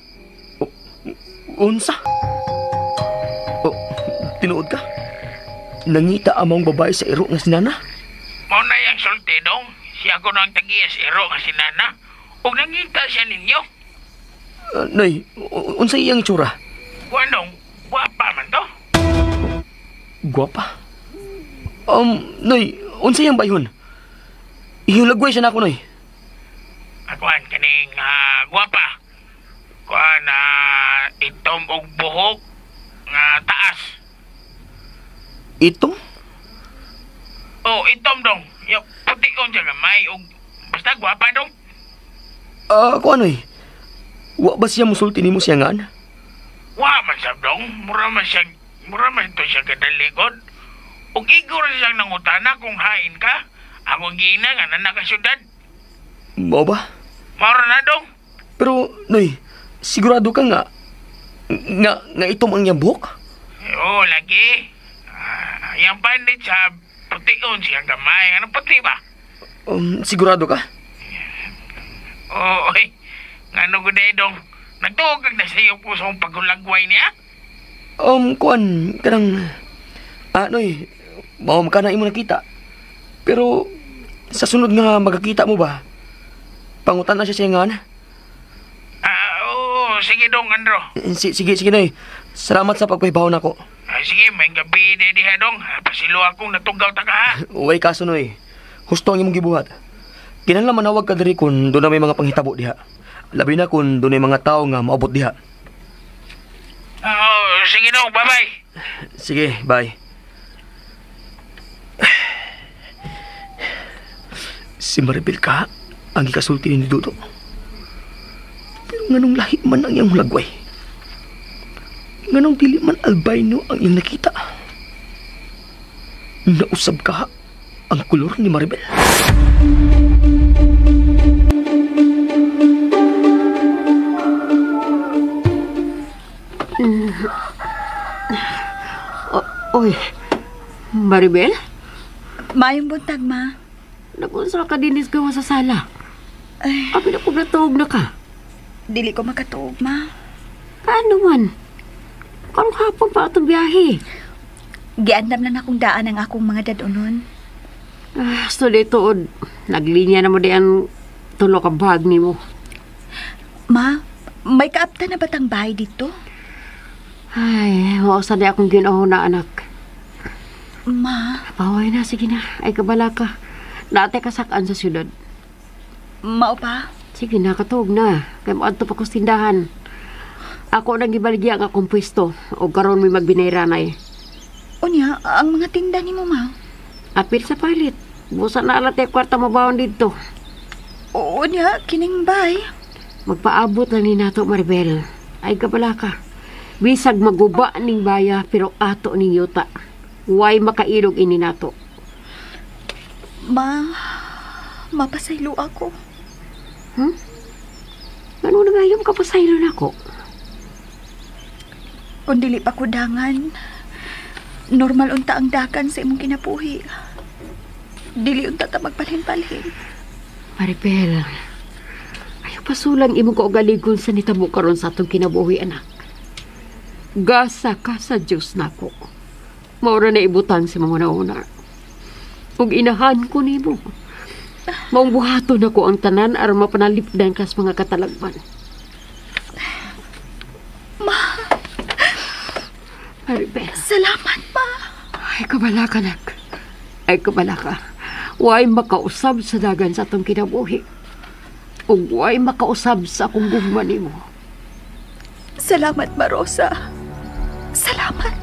Speaker 6: Unsa? Oh, tinuod ka? Nangita among babae sa iro nga si Nana?
Speaker 11: Mao na yang sulti dong. Siya ko ang tagiya sa iro nga si Nana. Ug nangita siya ninyo.
Speaker 6: Nay, unsa iyang itsura?
Speaker 11: Kuan dong, gwapa man to.
Speaker 6: Gwapa? Noy, unsa iyang bayhon? Ihulagway siya nako, Noy.
Speaker 11: Akuan kaning gwapa. Kuan itom og buhok nga taas.
Speaker 6: Itom?
Speaker 11: Oh, itom dong. Yo, puti on siya gamay og basta gwapa dong.
Speaker 6: Kuan, Noy. Wa ba siya musulti nimo siya ngan?
Speaker 11: Wa man siya dong. Mura man to siya kadaligod. Ug igo ra siyang nangutana kung hain ka. Ako giina nga na nakasyudad.
Speaker 6: Mao ba?
Speaker 11: Mao ra na dong.
Speaker 6: Pero, Noy, sigurado ka nga nga itom ang iyang buhok?
Speaker 11: Oo, lagi. Yang pandit sa pution siyang gamay. Ano puti ba?
Speaker 6: Sigurado ka?
Speaker 11: Oo, oy. Ngano gud dong? Nagtuog kag na sa iyo puso ang paghulagway niya?
Speaker 6: Kuan, kanang Noy, mao ka na imo nakita. Pero sa sunod nga magkakita mo ba? Pangutan na siya siya ngan?
Speaker 11: Oo, sige dong, Andro.
Speaker 6: Sige, Noy. Salamat sa pagpahibaw nako.
Speaker 11: Sige, may gabi diha dong. Pasilo akong natugaw ta ka ha.
Speaker 6: Uway kaso, Noy. Husto ang imong gibuhat. Kinahanglan manawag ka diri kun doon na may mga panghitabo diha. Labi na kun doon may mga tao nga maabot diha.
Speaker 11: Sige dong, bye-bye.
Speaker 6: Sige, bye. Si Maribel ka ang gikasulti ni Dudo. Pero nganong lahi man ang iyang hulagway? Nganong dili man albino ang iyang nakita? Nausab ka ang kolor ni Maribel.
Speaker 5: Oy, Maribel?
Speaker 4: Mayong buntag, ma.
Speaker 5: Nagunsa ka dinis gawa sa sala. Ay, abi na kung natuog na ka.
Speaker 4: Dili ko makatuog, ma.
Speaker 5: Paano man? Karong hapon pa atong biyahe.
Speaker 4: Giandam na nakong daan ang akong mga dadunon.
Speaker 5: So dito, naglinya na mo di ang tulo ka bag nimo.
Speaker 4: Ma, may kaapta na batang bahay dito?
Speaker 5: Ay, mausa di akong ginaho na, anak.
Speaker 4: Ma?
Speaker 5: Paway na, sige na. Ay, kabala ka. Naate kasakaan sa syudad.
Speaker 4: Mao pa?
Speaker 5: Sige na, katuog na. Kaya moadto pa ko sa tindahan. Ako nang gibaligya ang akong pwesto. O karon may magbinayranay.
Speaker 4: Unya, ang mga tinda ni mo, ma?
Speaker 5: Apil sa palit. Busa na alat yung kwarta mabawon dito.
Speaker 4: Unya, kining bay.
Speaker 5: Magpaabot lang ni nato, Maribel. Ay, kabala ka. Bisag maguba ning baya, pero ato ning yuta. Way makailog ini nato.
Speaker 4: Ma, mapasaylo ako.
Speaker 5: Ano na nga yung kapasaylo na ako?
Speaker 4: Kung dili pa kudangan, normal unta ang dagan sa imong kinabuhi. Dili unta ta magpalhin-palhin.
Speaker 5: Maribel, ayaw pasulang imong kaugaligon sa nitamo karon sa atong kinabuhi, anak. Gasa ka sa Diyos nako. Maura na ibutang sa mga una. Ug inahan ko nimo. Maong buhaton nako ang tanan aron mapanalipdan kas mga katalagman.
Speaker 4: Ma!
Speaker 5: Maribel.
Speaker 4: Salamat, ma!
Speaker 5: Ay, kabala ka, anak. Ay, kabala ka. Way makausab sa dagan sa atong kinabuhi. Ug way makausab sa akong gugma nimo.
Speaker 4: Salamat, Marosa. Salamat.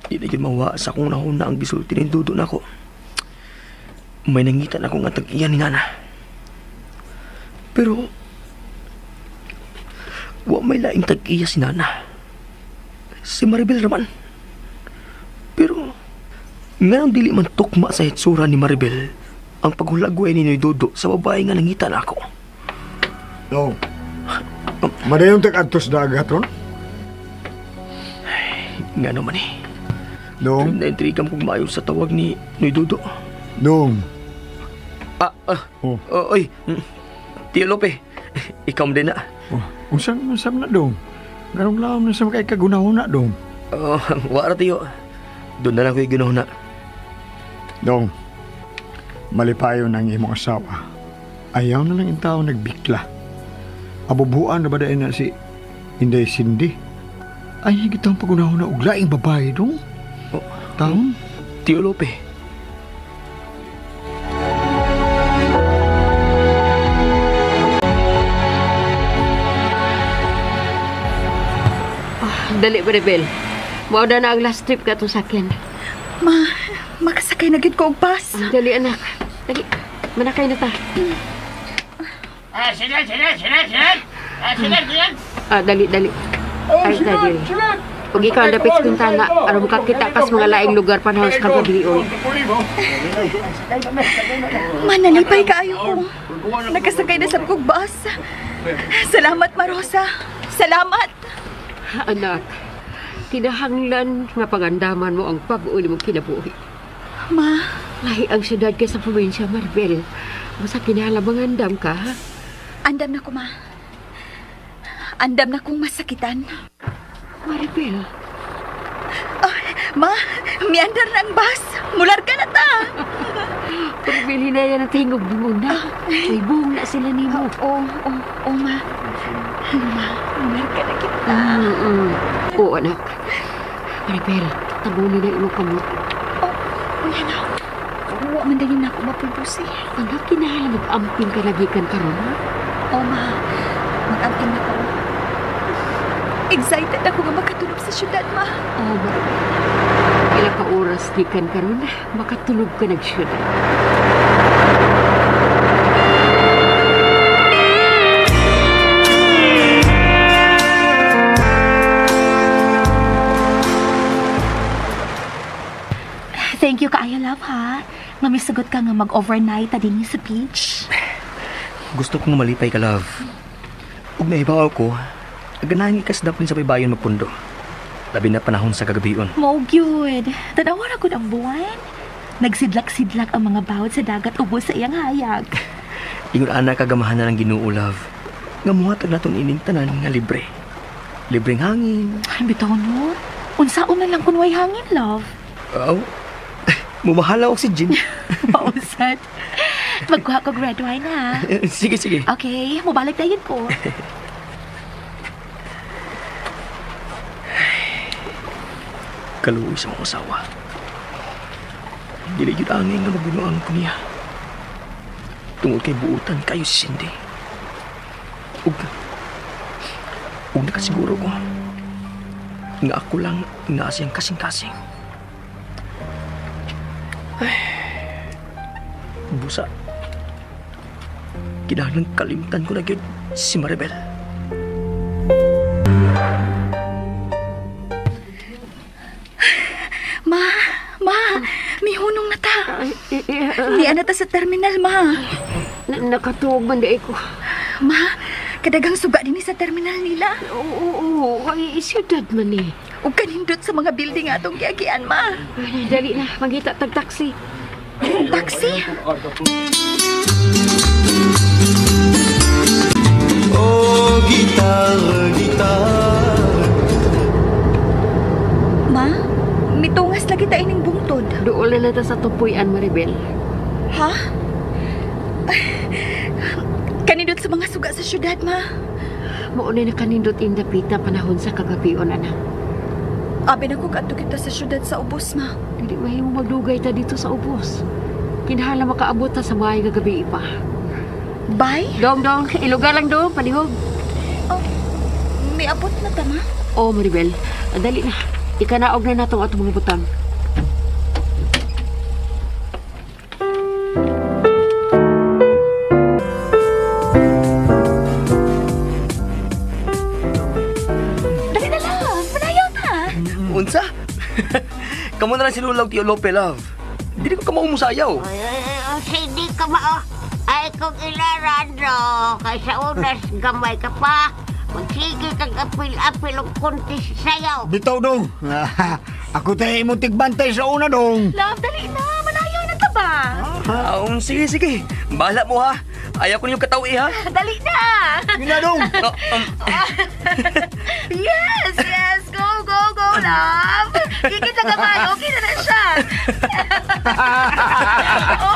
Speaker 6: Ay, di na mawa sa akong nahuna ang gisulti ni Dudo nako. May nangitan ako nga tag-iya ni Nana. Pero wa may laing tag-iya si Nana. Si Maribel raman. Pero nganong dili man tukma sa hitsura ni Maribel ang paghulagway ni Dodo sa babae nga nangita na ako.
Speaker 8: No. Madayon tag-adtos dagat ron?
Speaker 6: Nga naman eh.
Speaker 8: Dong?
Speaker 6: Naintrigam kong maayo sa tawag ni Dodo.
Speaker 8: Dong.
Speaker 6: Oh. Oy. Tio Lope, ikaw mo din na.
Speaker 8: Oh, unsang sam na dong? Ganong laom na sa mga ikagunahuna dong?
Speaker 6: Oh, wala Tio. Doon na lang ko'y ginahuna.
Speaker 8: Dong, malipayo ng imong asawa. Ayaw na lang yung tao nagbikla. Abubuan na ba dahil na si Inday Cindy? Ay, higit ang pagunahuna og laing babae dong.
Speaker 6: Oh,
Speaker 8: taon?
Speaker 6: Tio Lope.
Speaker 5: Dali, Maribel. Mao na ang last trip ka to sa akin.
Speaker 4: Ma, makasakay na gid ko og bus.
Speaker 5: Dali, anak. Dali. Manakay na ta.
Speaker 11: Sinan, sinan, sinan, sinan. Sinan, sinan.
Speaker 5: Dali, dali. Ay, dali. Ug ikaw ang dapit sa bintana, aron makakita kas mga laing lugar panahon sa kagabion.
Speaker 4: Manalipay kaayo ko. Nakasakay na sa kog bus. Salamat, Marosa. Salamat.
Speaker 5: Anak, kinahanglan nga pangandaman mo ang pag-uli mong kinabuhi.
Speaker 4: Ma.
Speaker 5: Lahi ang syudad kaysa probinsya, Maribel. Basta kinahanglan mangandam ka, ha?
Speaker 4: Andam na ko, ma. Andam na kong masakitan.
Speaker 5: Maribel.
Speaker 4: Ma, miandar na ang bus. Mular ka na ta.
Speaker 5: Maribel, hinaya na tingog mo na. May buong na sila nimo.
Speaker 4: Oo, ma. Ma, mular ka na kita.
Speaker 5: Oo, anak. Maribel, tabunin na imong kamot.
Speaker 4: Oh, yan na. Wa man dali na ako mapulbusi.
Speaker 5: Anak, kinahanglan mag-amping ka lagi kan karon, ha?
Speaker 4: Oo, ma. Mag-amping na ko. Excited ako nga makatulog sa syudad, ma.
Speaker 5: Oo, Maribel. Ila ka oras gikan karon, makatulog ka nag syudad.
Speaker 7: Thank you kaayo, love, ha? Mamisugot ka nga mag-overnight ta din sa beach.
Speaker 6: Gusto kong malipay ka, love. Ug naibaw ko, ganahan ikasdap din sa baybayon magpundo. Labi na panahon sa kagabion.
Speaker 7: Mao gyud. Tanawa ra gud ang buwan. Nagsidlak-sidlak ang mga bawod sa dagat ubos sa iyang hayag.
Speaker 6: Ingon ana kagamahan na ng Ginoo, love. Nga muhatag naton ining tanan nga libre. Libreng hangin.
Speaker 7: Ay, bitaw no. Unsaon na lang kun way hangin, love.
Speaker 6: Aw. Mumahala oxygen.
Speaker 7: Pausad. Magkuha kog red wine, ha?
Speaker 6: Sige, sige.
Speaker 7: Okay, mubalik dayon ko.
Speaker 6: Kaluoy sa mga asawa. Dili gyud angay nga mabinuang ko niya. Tungod kay buutan kayo si Cindy. Ug nakasiguro ko nga ako lang naa siyang kasing-kasing. Ay, busa. Kinahanglan kalimtan ko na gyud si Maribel.
Speaker 4: Ma, mihunong na ta. Niya na ta sa terminal, ma.
Speaker 5: Nakatuog man di ko.
Speaker 4: Ma, kadagang suga din sa terminal nila.
Speaker 5: Oo, ay siyudad man eh.
Speaker 4: Ug kanindot sa mga building atong giagian, ma.
Speaker 5: Ay, dali na, mangita tag taxi.
Speaker 4: Taxi?
Speaker 12: Oh, gitar, gitar.
Speaker 4: Ma, mitungas lagi ta ining bungtod.
Speaker 5: Dool na ta sa tupuyan, Maribel.
Speaker 4: Ha? Kanindot sa mga suga sa syudad, ma.
Speaker 5: Mauna na kanindot indapit na panahon sa kagabion, anak.
Speaker 4: Abi na ko kadto kita sa syudad sa ubos, ma.
Speaker 5: Hindi mahimo magdugay ta dito sa ubos. Kinahanglan makaabot ta sa bahay kagabi pa.
Speaker 4: Bye?
Speaker 5: Dong, dong. Ilugar lang dong, palihog.
Speaker 4: Oh, miabot na ta, ma?
Speaker 5: Oh, Maribel. Dali na. Ikanaog na natong atong mga butang.
Speaker 4: Dali na lang! Manayaw ta!
Speaker 6: Unsa? Kamu na lang sinulaw, Tio Lope, love. Dili ko kamao musayaw.
Speaker 9: Ay, hindi ka mao. Ay, kung ilaran, no. Kaysa unas, gamay ka pa. Magsige kang apil-apil og kunti sayaw.
Speaker 8: Bitaw dong. Ako tayo imong tigbantay sa una dong.
Speaker 7: Love, dali na. Manayaw na ta ba?
Speaker 6: Sige, sige. Bahala mo ha. Ayaw ko ninyong katawi ha.
Speaker 7: Dali na.
Speaker 8: Yun na dong.
Speaker 7: Yes, yes. Go, go, go, love. Kikita ka ba? Okay na na siya.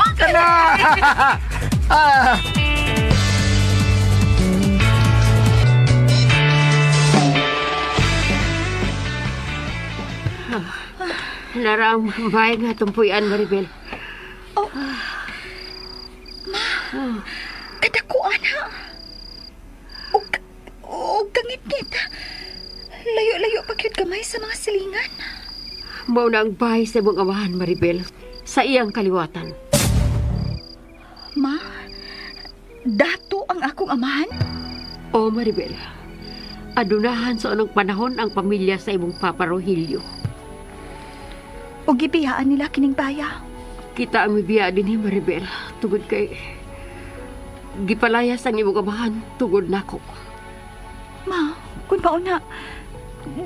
Speaker 7: Okay.
Speaker 8: Na.
Speaker 5: Narang bahay nga tumpuyan, Maribel.
Speaker 4: Oh. Ma, kadakuan ha. Og kangit-ngit. Layo-layo pa gyud gamay sa mga silingan.
Speaker 5: Mao na ang bahay sa imong amahan, Maribel, sa iyang kaliwatan.
Speaker 4: Ma, dato ang akong amahan?
Speaker 5: Oh, Maribel. Adunahan sa unang panahon ang pamilya sa imong Papa Rogelio.
Speaker 4: O gibiyaan nila kining baya.
Speaker 5: Kita ang mibiya din ni Maribel tugod kay gipalayas ang imong amahan tugod nako.
Speaker 4: Ma, kun pauna,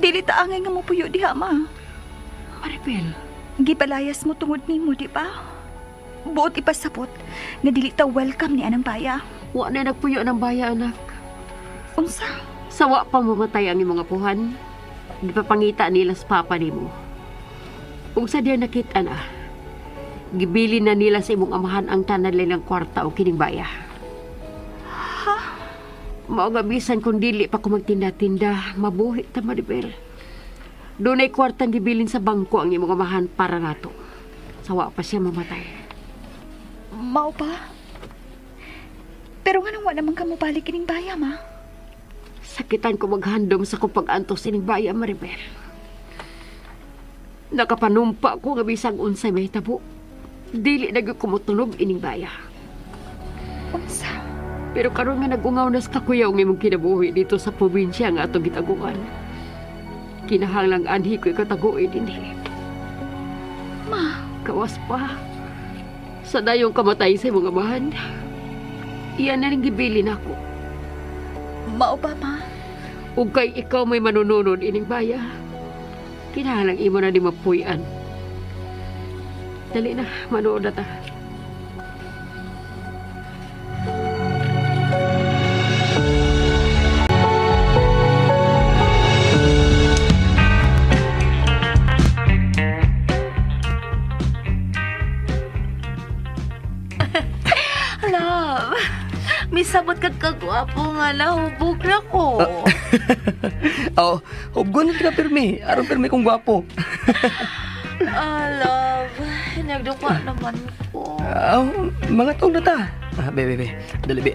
Speaker 4: dili ta angay nga mopuyo diha, ma.
Speaker 5: Maribel,
Speaker 4: gipalayas mo tungod nimo, di ba? Buot ipasapot nga dili ta welcome ni anang baya.
Speaker 5: Wa na nagpuyo ng baya, anak.
Speaker 4: Unsa?
Speaker 5: Sawa pa mamatay ang imong apuhan. Gipapangita nila sa papa nimo. Ug sa diya nakita na, gibili na nila sa imong amahan ang tanan nilang kwarta o kining baya.
Speaker 4: Ha?
Speaker 5: Mao nga bisan kung dili pa ko magtinda-tinda, mabuhi ta, Maribel. Dunay kwartang gibilin sa bangko ang imong amahan para nato. Sawa pa siya mamatay.
Speaker 4: Mao pa? Pero nganong wa naman ka mobalik kining baya, ma?
Speaker 5: Sakitan ko maghandom sa kong pag-antos ining baya, Maribel. Nakapanumpa ko nga bisag unsay mahitabo. Dili na gyud ko motunog ining baya.
Speaker 4: Unsa?
Speaker 5: Pero karon nga nagungaw na sa kakuyaw ng imong kinabuhi dito sa probinsya nga atong gitaguan. Kinahanglang anhi ko ikataguin dinhi.
Speaker 4: Ma,
Speaker 5: kawas pa. Sa dayong kamatay sa imong amahan, iyan na ring gibilin ako.
Speaker 4: Mao ba, ma?
Speaker 5: Ug kay ikaw may manununod ining baya, kinahanglang imo na ni mapuy-an. Dali na, manood na ta.
Speaker 7: Love, misabot kag kagwapo nga nahubog na ko.
Speaker 6: Oh, hubgon na ka pirmi. Aron pirmi kong gwapo.
Speaker 7: Love, nagduka naman ko.
Speaker 6: Mga tong na ta. Be, be, be. Dali, be.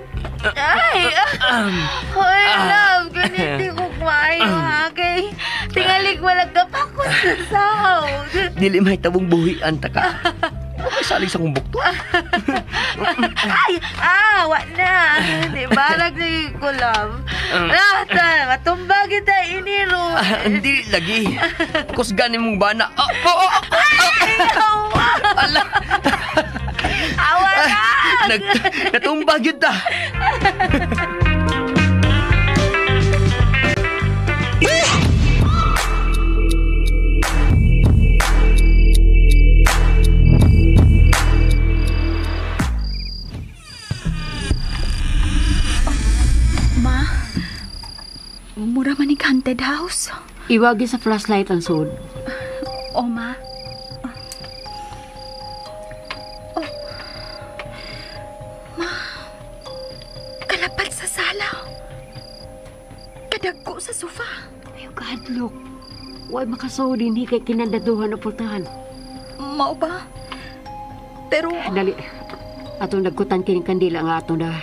Speaker 7: Ay! Hoy, love, ganiti ko kumayo, ha? Kay tingalig walang kapakot sa sahod.
Speaker 6: Dili may tabong buhian ta ka. Okay, salig sa kong bukto.
Speaker 7: Ay! Wa na. Di ba? Nagsige ko, love. Matumba kita iniro.
Speaker 6: Hindi lagi. Kusgan mong bana.
Speaker 7: Ay! Awa!
Speaker 6: Ala!
Speaker 7: Awa na!
Speaker 6: Natumba gyud ta.
Speaker 4: Ma, mura man ning haunted house.
Speaker 5: Iwagi sa flashlight ang sud.
Speaker 4: O, ma. Oh. Ma, kalapad sa sala. Kadagko sa sofa.
Speaker 5: Ayaw kahadlok. Huwag makasuod din kay kinandaduhan o pultahan.
Speaker 4: Mao ba? Pero...
Speaker 5: Dali. Atong nagkutan kining kandila nga atong da.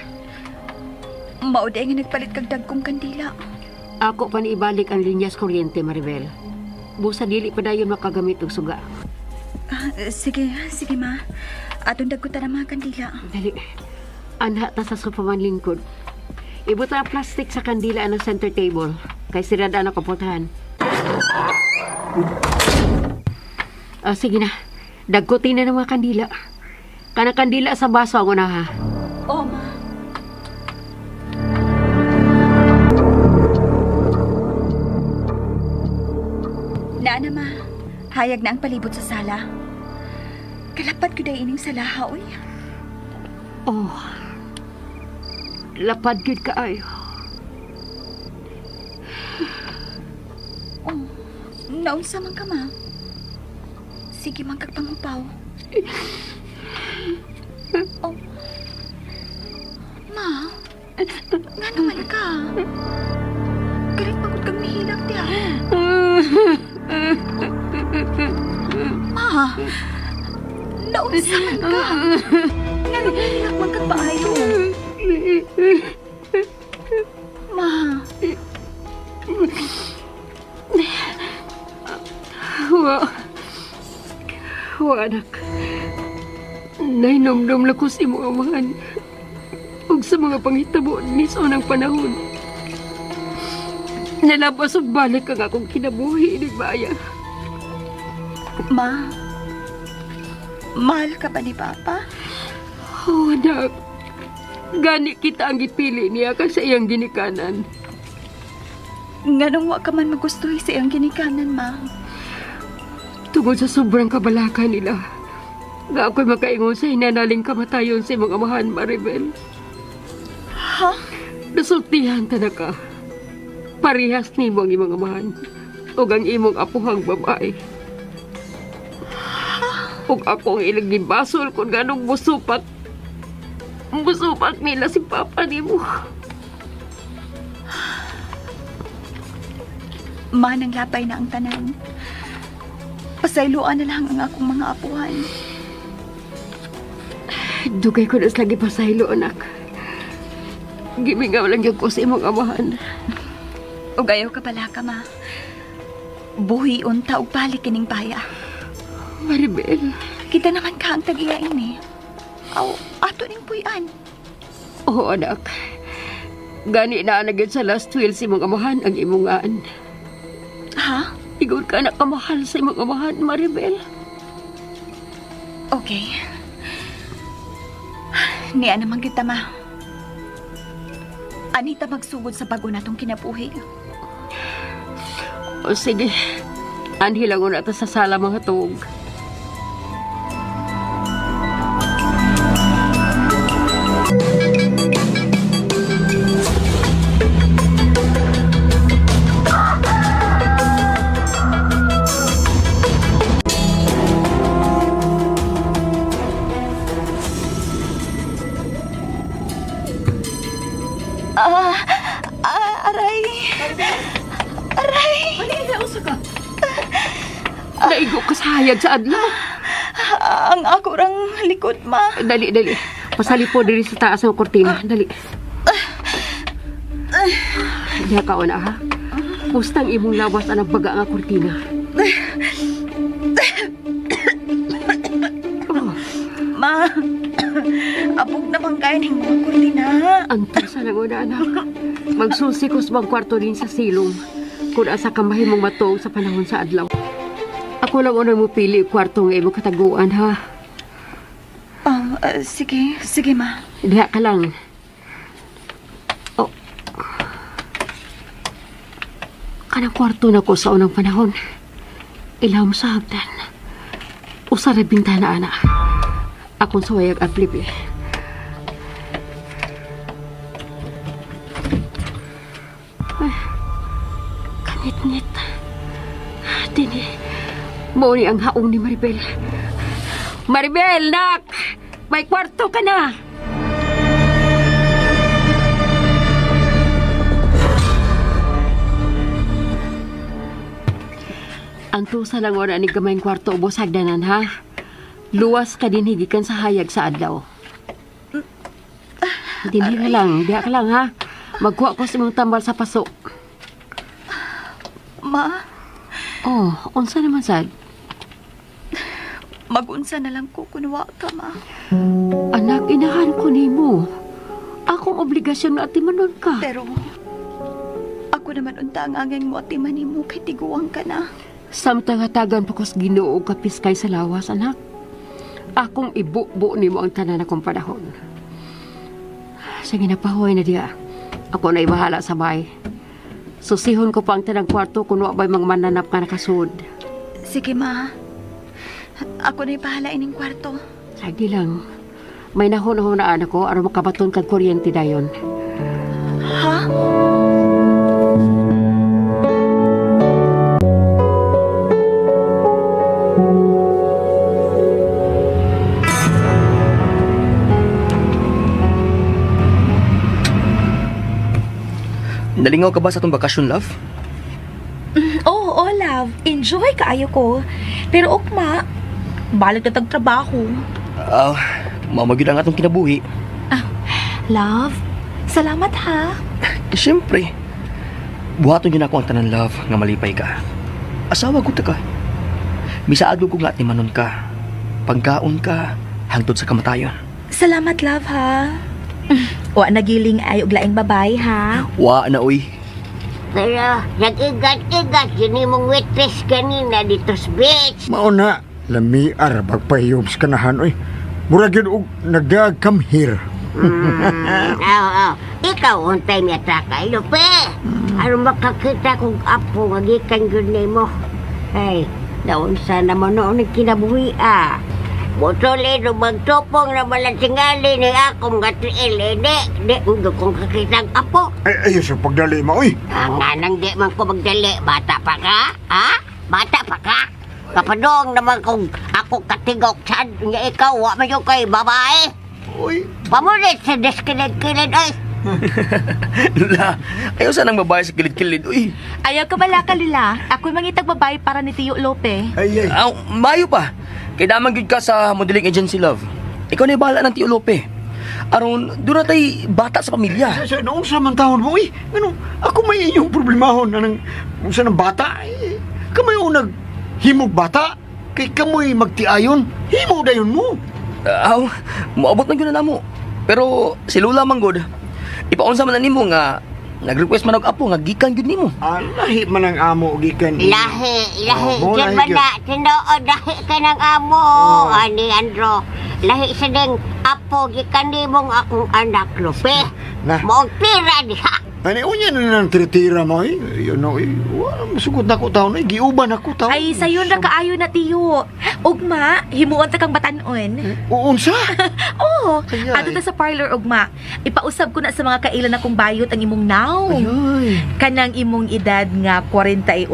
Speaker 4: Mao di nga nagpalit kag dagkong kandila.
Speaker 5: Ako pa niibalik ang linyas kuryente, Maribel. Busa dili pa dayon makagamit og suga.
Speaker 4: Sige, sige ma. Atong dagkutan ang mga kandila.
Speaker 5: Dali. Anha ta sa sofa man lingkod. Ibuta ang plastic sa kandila ang center table. Kay sirada na kapultahan. Sige na. Dagkutin na ng mga kandila. Kanang kandila sa baso ang una ha.
Speaker 4: Oo, ma. Naa na, ma. Hayag na ang palibot sa sala. Kalapad ko dahil ining salaha, uy.
Speaker 5: Oh. Lapad gud kaayo.
Speaker 4: Oh, naunsa man ka, ma. Sige man kag pangupaw. Oh. Ma, ngano man ka? Galit pagod kang nihilak diha. Ma, naunsa man ka? Ngano nihilak man kag paayo? Ma.
Speaker 5: Wa, anak. Nainomdom lang ko si mga amahan ug sa mga panghitabo ni sa unang panahon. Nalabas og balik ang akong kinabuhi ni Baya.
Speaker 4: Ma, mahal ka ba ni Papa?
Speaker 5: Oh, anak. Gani kita ang gipili niya kaysa iyang ginikanan.
Speaker 4: Nganong wa ka man magustuhi sa iyang ginikanan, ma?
Speaker 5: Tungod sa sobrang kabalaka nila, nga ako'y makaingon sa hinanaling kamatayon sa imong amahan, Maribel.
Speaker 4: Ha?
Speaker 5: Nasultihan ta na ka. Parehas nimo ang imong amahan ug ang imong apuhang babae. Ug ako ang ilang gibasol kung ganong musupak. Musupak nila si Papa nimo.
Speaker 4: Manang lapay na ang tanan. Pasayloan na lang ang akong mga apuhan.
Speaker 5: Dugay ko na lagi pasaylo, anak. Gimingaw lang yung ko sa imong amahan.
Speaker 4: Ug ayaw ka pala ka, ma. Buhi unta og balik kining baya.
Speaker 5: Maribel.
Speaker 4: Kita naman ka ang tag-iyain eh. Aw, ato ning puy-an.
Speaker 5: Oo, anak. Gani na nagyod sa last will si imong amahan ang imongaan.
Speaker 4: Ha?
Speaker 5: Igor ka na kamahal sa imong amahan, Maribel.
Speaker 4: Okay. Niya naman kita, ma. Anita magsugod sa bago natong kinabuhi.
Speaker 5: O sige. Anhi lang una ta sa sala mga tuog.
Speaker 4: Aray. Aray.
Speaker 5: Ano usa ka? Naigo ka sa hayag sa adlaw.
Speaker 4: Ang ako rang likod, ma.
Speaker 5: Dali, dali. Pasali po diri sa taas ng kortina. Dali. Diha ka una, ha? Pustang imong lawas ang baga nga kortina. Oh.
Speaker 4: Ma, apog na bang kain ng mga kortina?
Speaker 5: Antusa lang una, anak. Magsulsi ko sa bang kwarto din sa silong. Kung asa ka mahimong matuog sa panahon sa adlaw. Ako lang unang mo pili kwarto nga imong kataguan, ha?
Speaker 4: Sige, sige, ma.
Speaker 5: Diha ka lang. Oh. Kanang kwarto na ko sa unang panahon. Ilawom sa hagdan. Usa ra bintana, ana. Akong suwayag at plipi. Ay, kangit-ngit. Dini, mao ni ang haong ni Maribel. Maribel, nak! May kwarto ka na! Ang tusa lang ora ni gamayng kwarto ubos hagdanan, ha? Luwas ka din higikan sa hayag sa adlaw. Dinhi ka lang, diha ka lang, ha? Magkuha ko sa imong tambal sa paso.
Speaker 4: Ma?
Speaker 5: Oh, unsa naman sad?
Speaker 4: Magunsa na lang ko kunwa ka, ma.
Speaker 5: Anak, inahan ko nimo. Akong obligasyon na atimanon ka.
Speaker 4: Pero ako naman unta ang angay mo atiman nimo kay tiguang ka na.
Speaker 5: Samtang hatagan pa ko sa Ginoo kapis kay sa lawas, anak. Akong ibubo nimo ang tanan akong panahon. Sige na, pahuway na diya. Ako na ibahala sa bay. Susihon ko pa ang tanang kwarto kung wa ba'y mga mananap nga nakasud.
Speaker 4: Sige, ma. Ako na ibahala ining kwarto.
Speaker 5: Sige lang. May nahuna-hunaan ako aron makabaton kag kuryente dayon.
Speaker 4: Ha?
Speaker 6: Nalingaw ka ba sa itong bakasyon, love?
Speaker 7: Oo, oh, love. Enjoy kaayo ko. Pero ukma, balik na tagtrabaho.
Speaker 6: Mamagod ang atong kinabuhi.
Speaker 7: Love, salamat ha.
Speaker 6: Siyempre. Buhaton yun ako ang tanan, love, nga malipay ka. Asawa ko ta ka. Misaado ko nga at nimanon ka. Pagkaon ka, hangtod sa kamatayon.
Speaker 7: Salamat, love, ha. Wa nagiling ay og laing babay, ha?
Speaker 6: Wa na, uy.
Speaker 9: Pero nag-igat-igat yun imong waitress kanina dito sa beach.
Speaker 8: Mauna, lamiar bagpahiyom sa kanahan, uy. Murag yun og nagdag come here.
Speaker 9: Oo. Ikaw untay niya takay, Lupe. Aron makakita kong apo nga gikan gyud nimo. Ay, naunsa naman noon ang kinabuhi, ah. Butol eh, magtupong na malansingali ni akong nga tiil, eh, di, di kong kakitang apo.
Speaker 8: Ay, ayos ang pagdali mo, uy.
Speaker 9: Ang anang di man ko magdali, bata pa ka, ha? Bata pa ka? Kapadong naman kung ako katigok saan niya ikaw, wa man yung kay babae.
Speaker 8: Uy.
Speaker 9: Pamulit sa diskilid-kilid, ay.
Speaker 6: Lula, ayaw saan ang babae sa kilid-kilid, uy.
Speaker 7: Ayaw ka bala ka, Lula. Ako'y mangitag babae para ni Tiyo Lope.
Speaker 8: Ay, ay.
Speaker 6: Aw, mayo pa. Kaya damang gyud ka sa modeling agency, love. Ikaw na bahala ng Tiyo Lope. Aron, doon na tayo bata sa pamilya.
Speaker 8: Sa noong sa man taon mo, uy. Ano, ako may inyong problemahon na nang, sa ng bata. Eh, kamay unag himog bata. Kay kamoy magtiayon, himo dayon mo.
Speaker 6: Aw, moabot na gyud na namo. Pero si Lula man gud, ipaunsa man na nimo nga nag-request man og apo nga gikan gyud nimo.
Speaker 8: Ah, lahi man ang amo gikan.
Speaker 9: Lahi, lahi.
Speaker 8: Oh,
Speaker 9: Diyan
Speaker 8: lahi
Speaker 9: ba
Speaker 8: gyud.
Speaker 9: na? Tinuod, lahi ka ng amo.
Speaker 8: Oh.
Speaker 9: Ani, Andro. Lahi sa ding apo gikan nimong akong anak, Lupe.
Speaker 8: Na.
Speaker 9: Maong tira diha.
Speaker 8: Ani, unya na nang tira-tira mo, eh. Yun, no, eh. Wala, masugot na ko taon, eh. Giuban ako taon.
Speaker 7: Ay, sayon ra kaayo na, Tiyo. Ugma, himuon ta kang batanon.
Speaker 8: Uunsa?
Speaker 7: Oo.
Speaker 8: Ay,
Speaker 7: Adto ta sa parlor, ugma. Ipausab ko na sa mga kailan akong bayot ang imong naong.
Speaker 6: Ay.
Speaker 7: Kanang imong edad nga 48,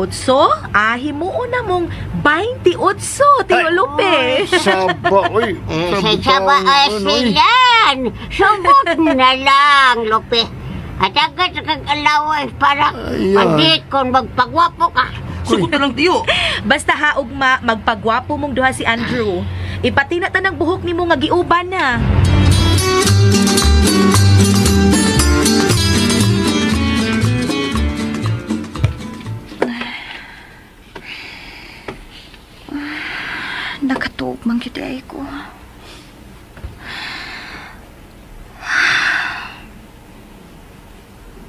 Speaker 7: himuon na mong 28, Tiyo Lupe.
Speaker 8: Saba, oy.
Speaker 9: Eh, sa saba, ay silan. Sugot na lang, Lupe. Hatagan sa kag allowance para pandit kung magpagwapo ka.
Speaker 6: Sugot na lang, tiyo.
Speaker 7: Basta ha, ugma, magpagwapo mong duha si Andrew. Ipatina ta ng buhok nimo nga giuban na.
Speaker 4: Nakatuog man gyud ay ko.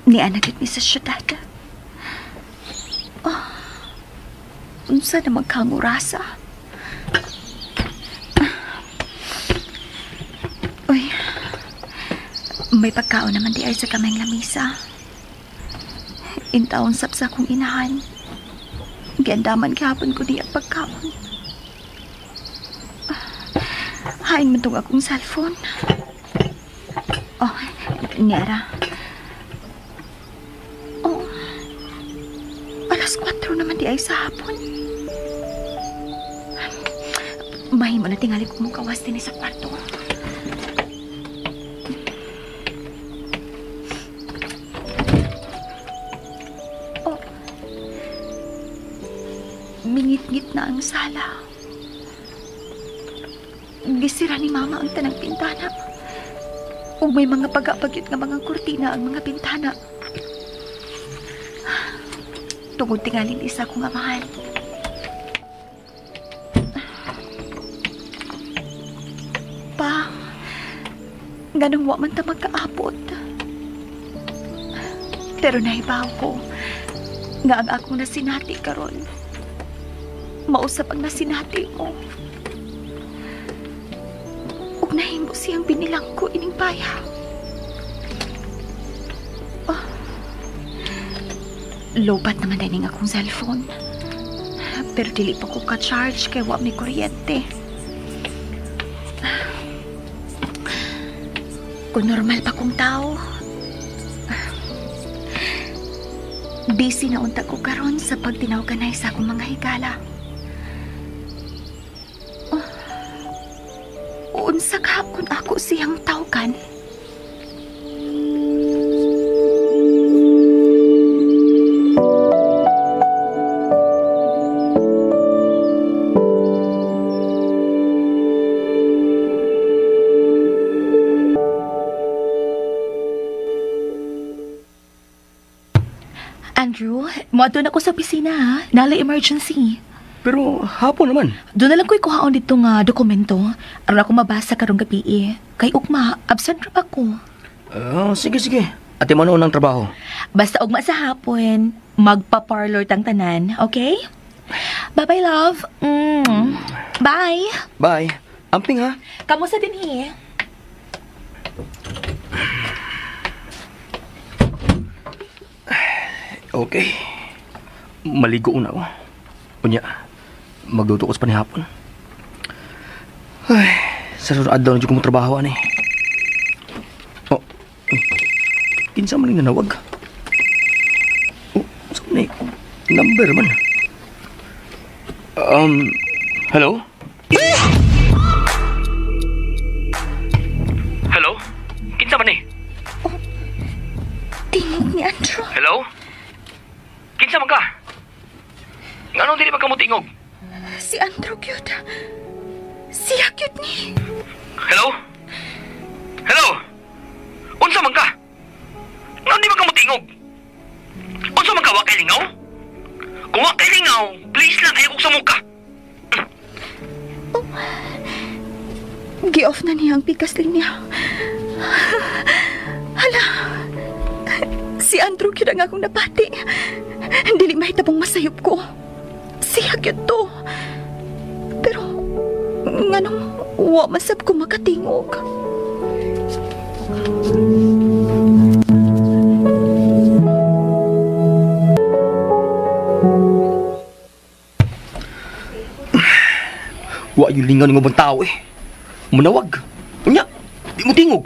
Speaker 4: Niana gyud mi sa syudad. Oh, unsa na magkangurasa? Uy, may pagkaon naman di ay sa kamay lamisa. Intaon sab sa akong inahan. Giandaman gihapon ko niya pagkaon. Hain man tong akong cellphone. Oh, niara. Oh, 4:00 naman di ay sa hapon. Mahimo na tingali ko mong kawas din sa kwarto. Oh, mingit-ngit na ang sala. Gisira ni Mama ang tanang pintana. Ug may mga pagapagyot nga mga kurtina ang mga pintana. Tungod tingalin isa kong amahan. Pa, ganong wa man ta magkaapot. Pero nahibaw ko nga ang akong nasinati karon, mausap ang nasinati mo. Ug nahimo siyang binilang ko ining paya. Oh. Lobat naman din ang akong cellphone. Pero dili pa ko ka-charge kay wa may kuryente. Kung normal pa kong tao, busy na unta ko karon sa pagtinawganay sa akong mga higala. Unsa ka kung ako siyang tawgan?
Speaker 7: Andrew, moadto na ko sa opisina ha. Nala emergency.
Speaker 6: Pero hapon naman.
Speaker 7: Doon na lang ko'y kuhaon dito nga dokumento. Aron ako mabasa karong gabi eh. Kay ugma, absent ra ko.
Speaker 6: Sige, sige. Ate manoon ng trabaho.
Speaker 7: Basta ugma sa hapon, magpa-parlor tang tanan, okay? Bye-bye, love. Mm. Bye.
Speaker 6: Bye. Amping ha.
Speaker 7: Kamusta din hi?
Speaker 6: Okay. Maligo na ako. Unya, magluto ko sa panihapon. Ay, sa sunod adlaw na dyan ko mo trabaho, ani. Oh, kinsa man yung nanawag? Oh, saan ni? Number man. Hello? Hello? Kinsa man ni?
Speaker 4: Oh, tingog ni Andrew.
Speaker 6: Hello? Kinsa man ka? Nganong dili man ka mo tingog?
Speaker 4: Si Andrew cute. Siya cute ni.
Speaker 6: Hello? Hello? Unsa man ka? Nganong di man ka mo tingog? Unsa man ka, wa kay lingaw? Kung wa kay lingaw, please lang ayaw kog samuka.
Speaker 4: Oh. Gi-off na niya ang pikas linya. Hala. Si Andrew cute ang akong napati. Dili mahitabong masayop ko. Siya cute to. Pero nganong wa masab ko makatingog.
Speaker 6: Wa yung lingaw ng ubang tao eh. Munawag. Unya, di mo tingog.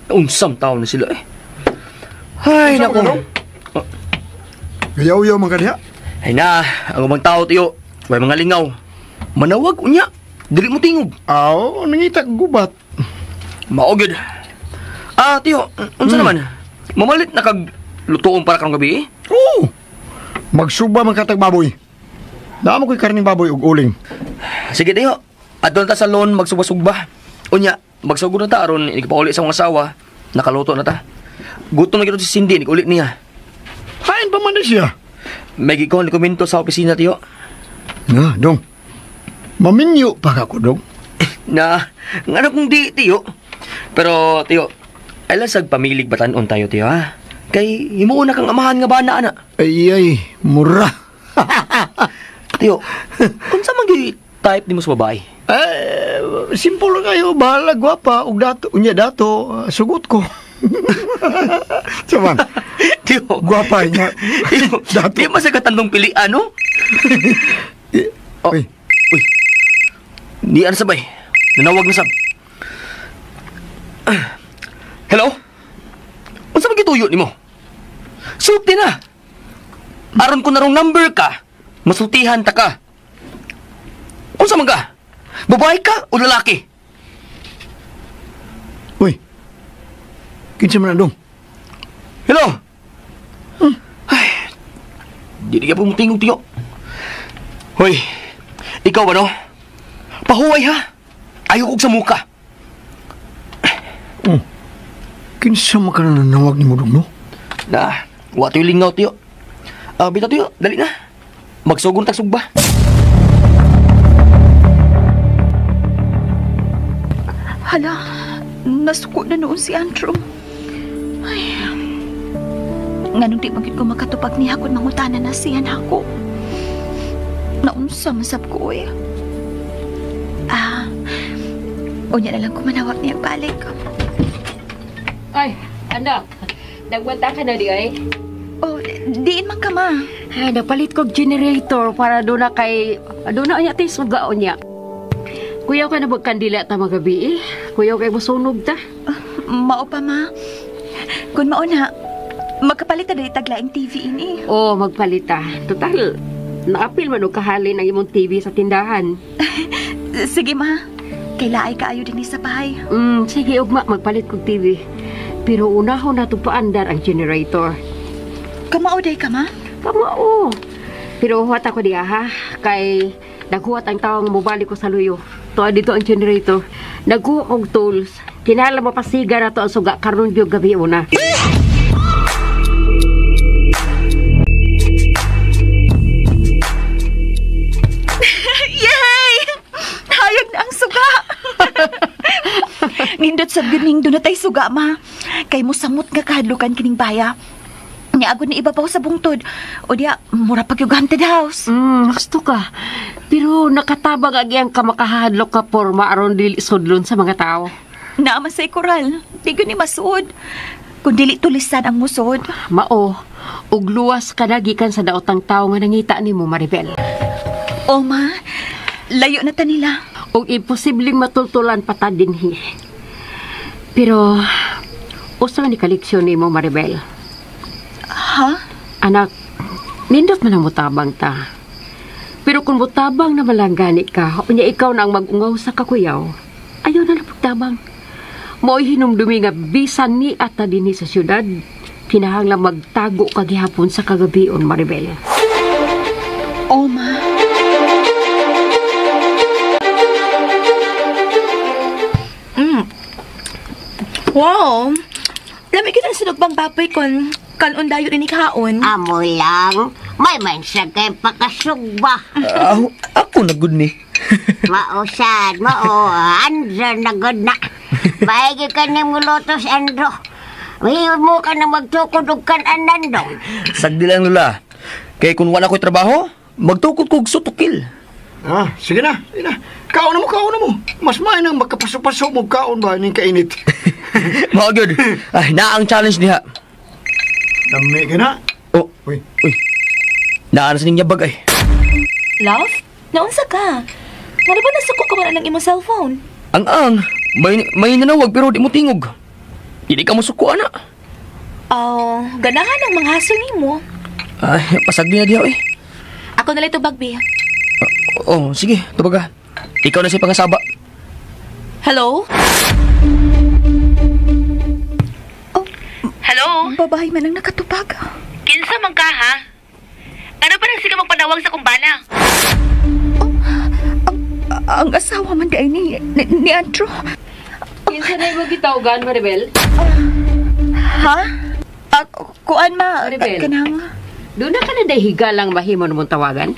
Speaker 6: Unsam tao na sila eh. Ay, nako.
Speaker 8: Gayaw-yaw man ka diha.
Speaker 6: Ay na, ang ubang tao tiyo. Way mga lingaw. Manawag, unya. Dili mo tingog.
Speaker 8: Aw, nangita gubat.
Speaker 6: Mao gyud. Ah, tiyo, unsa naman? Mamalit na kag lutoon para karong gabi?
Speaker 8: Oo. Magsuba man katag baboy. Naa mo ko'y karning baboy ug uling.
Speaker 6: Sige tiyo. Adto na ta sa loan magsugba-sugba. Unya, magsugod na ta aron ipauli sa akong asawa. Nakaluto na ta. Gutom na gyud si Cindy, uli niya.
Speaker 8: Hain pa man na siya.
Speaker 6: May gikon komento sa opisina tiyo.
Speaker 8: Na, dong. Maminyo pa ka ko, dong.
Speaker 6: Na, ngano kung di tiyo. Pero tiyo, ay lasag pamilig batanon tayo tiyo ha. Kay himuon na kang amahan nga bana ana.
Speaker 8: Ay ay, mura.
Speaker 6: Tiyo, unsa man gyud type nimo sa babae?
Speaker 8: Eh, simple lang kayo, bahala gwapa ug dato, unya dato, sugot ko. Saman.
Speaker 6: Tiyo,
Speaker 8: gwapa niya.
Speaker 6: Tiyo, di man sa katandong pilian, no? Oh,
Speaker 8: Uy.
Speaker 6: Uy. Di ano sabay. Nanawag na sab. Hello? Unsa man gituyo nimo? Sulti na. Aron ko narong number ka, masultihan ta ka. Unsa man ka? Babae ka o lalaki?
Speaker 8: Uy. Kinsa man na dong?
Speaker 6: Hello? Ay, di ka pumutingog tiyo. Hoy, ikaw ba no? Pahuway ha? Ayaw kog sa muka.
Speaker 8: Kinsa man ka na nanawag ni mo dong, no?
Speaker 6: Na, wa to'y lingaw tiyo. Bitaw tiyo, dali na. Magsugon tag sugba.
Speaker 4: Hala, nasuko na noon si Andrew. Ay, nganong di magid ko makatupag niya kung mangutana na siya nako. Naunsa masab ko eh. Ah, unya na lang kumanawag niya balik.
Speaker 5: Ay, anak. Nagwanta ka na di ay?
Speaker 4: Oh, diin man ka ma.
Speaker 5: Ay, napalit kog generator para doon na kay... Doon na unya tayo suga unya. Kuyaw ka na magkandila ta magabi eh. Kuyaw kay masunog ta.
Speaker 4: Mao pa ma. Kung mao na, magkapalit na dahil taglaing TV ini.
Speaker 5: Oo, magpalit ta. Total, naapil man og kahalin ang imong TV sa tindahan.
Speaker 4: Sige ma, kailaay kaayo din sa bahay.
Speaker 5: Sige ugma, magpalit kog TV. Pero unahon na itong paandar ang generator.
Speaker 4: Kamao day ka ma?
Speaker 5: Kamao. Pero huwat ako diya ha, kay naghuwat ang tawang mobalik ko sa luyo. Tuwa dito ang generator. Naghuwa kog tools. Kinahanglan mapasiga na to ang suga karon gyud gabi una.
Speaker 4: Yay! Hayag na ang suga! Nindot sa gining doon na tay suga, ma. Kay mo samot nga kahadlukan kining baya. Niagod ni ibabaw sa bungtod. O diya, mura pag yung haunted house.
Speaker 5: Gusto ka. Pero nakatabang agi ang kamakahadlok ka porma aron dili sudlon sa mga tao.
Speaker 4: Naama sa koral. Di ko ni masuod. Kung dili tulisan ang musod.
Speaker 5: Mao, ug luwas ka na gikan sa daotang tao nga nangita nimo, Maribel.
Speaker 4: O ma, layo na ta nila.
Speaker 5: Ug imposibleng matultulan pa ta dinhi. Pero, usa man ni kaleksyon nimo, Maribel.
Speaker 4: Ha?
Speaker 5: Anak, nindot man ang mutabang ta. Pero kung mutabang na malanggani ka, unya ikaw na ang mag-ungaw sa kakuyaw, ayaw na lang pagtabang. Mo'y hinumdumi nga bisan ni at dinhi sa syudad, kinahanglan magtago ka gihapon sa kagabion, Maribel.
Speaker 4: O, ma.
Speaker 7: Wow! Lami kita ang sinugbang baboy kon kanon dayon ini kaon.
Speaker 9: Amo lang, may mansag kay pakasugba.
Speaker 6: Ako na good ni.
Speaker 9: Mausad, mao, Andro na good na. Maigi ka ni mo lotos, Andro. Mahimo ka na magtukod og kan-anan dong.
Speaker 6: Sagdi lang, Lola. Kay kung wala ko'y trabaho, magtukod kog sutukil.
Speaker 8: Ah, sige na, sige na. Kaon na mo, kaon na mo. Mas may nang magkapaso-paso mo kaon ba ning kainit.
Speaker 6: Mao gyud. Ay, naa ang challenge niya.
Speaker 8: Dami ka na.
Speaker 6: Oh,
Speaker 8: uy.
Speaker 6: Uy. Naa na sa ninya bag ay.
Speaker 7: Love, naunsa ka? Ngano ba nasuko ka man ang imong cellphone?
Speaker 6: Ang-ang, may nanawag pero di mo tingog. Dili ka mo suko ana.
Speaker 7: Oh, ganahan ang manghasol nimo.
Speaker 6: Ay, pasagdi na diha eh.
Speaker 7: Ako na lang tubag, be.
Speaker 6: Oh, sige, tubaga. Ikaw na si pangasaba.
Speaker 7: Hello?
Speaker 4: Oh,
Speaker 7: Hello?
Speaker 4: Babae man ang nakatupag.
Speaker 7: Kinsa man ka, ha? Ano pa nang sige magpanawag sa kumbana?
Speaker 4: Oh, ang asawa man di ay ni Andrew.
Speaker 5: Kinsa na imo gitawagan, Maribel?
Speaker 4: Ha? Kuan ma,
Speaker 5: Maribel.
Speaker 4: Kanang...
Speaker 5: Doon na ka na dahiga lang mahimo mong tawagan?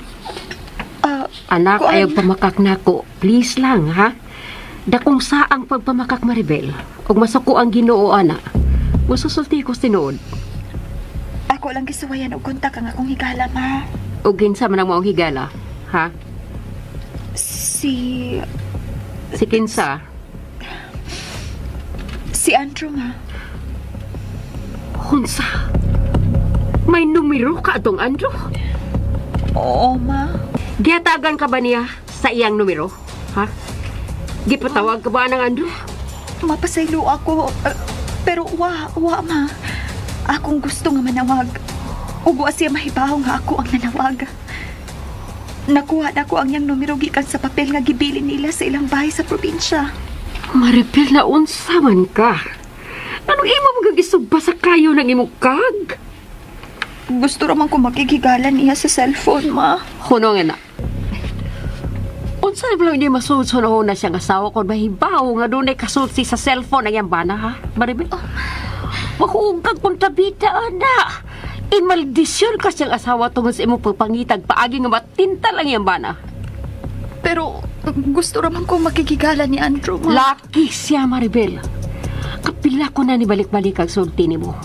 Speaker 5: Anak,
Speaker 4: kuan.
Speaker 5: Ayaw pamakak nako. Please lang, ha? Dakong saang pagpamakak, Maribel. Ug masuko ang Ginoo, ana. Mususulti ko tinuod.
Speaker 4: Ako lang gisuwayan og kontak ang akong higala, ma.
Speaker 5: Ug kinsa man ang maong higala, ha?
Speaker 4: Si
Speaker 5: kinsa?
Speaker 4: Si Andrew, ma.
Speaker 5: Unsa? May numero ka atong Andrew?
Speaker 4: Oo, ma.
Speaker 5: Gihatagan ka ba niya sa iyang numero? Ha? Gipatawag ka ba ng Andrew?
Speaker 4: Mapasaylo ako. Pero wa, ma. Akong gusto nga manawag. Ug wa siya mahibaw nga ako ang nanawag. Nakuha na ko ang iyang numero gikan sa papel nga gibilin nila sa ilang bahay sa probinsya.
Speaker 5: Maribel, na unsa man ka? Anong imo magagisugba sa kayo ng imong kag?
Speaker 4: Gusto raman ko makikigala niya sa cellphone, ma.
Speaker 5: Huno nga na. Unsa na lang hindi masunod na siyang asawa kung mahibaw nga doon ay kasulti sa cellphone ang iyang bana, ha? Maribel? Oh. Mahuugag kong tabita, ana. Imaldisyon ka siyang asawa tungod sa imong pagpangitag paagi nga matintal ang iyang bana.
Speaker 4: Pero gusto raman ko makikigala ni Andrew, ma.
Speaker 5: Laki siya, Maribel. Kapila ko na ni balik-balik ang sulti nimo.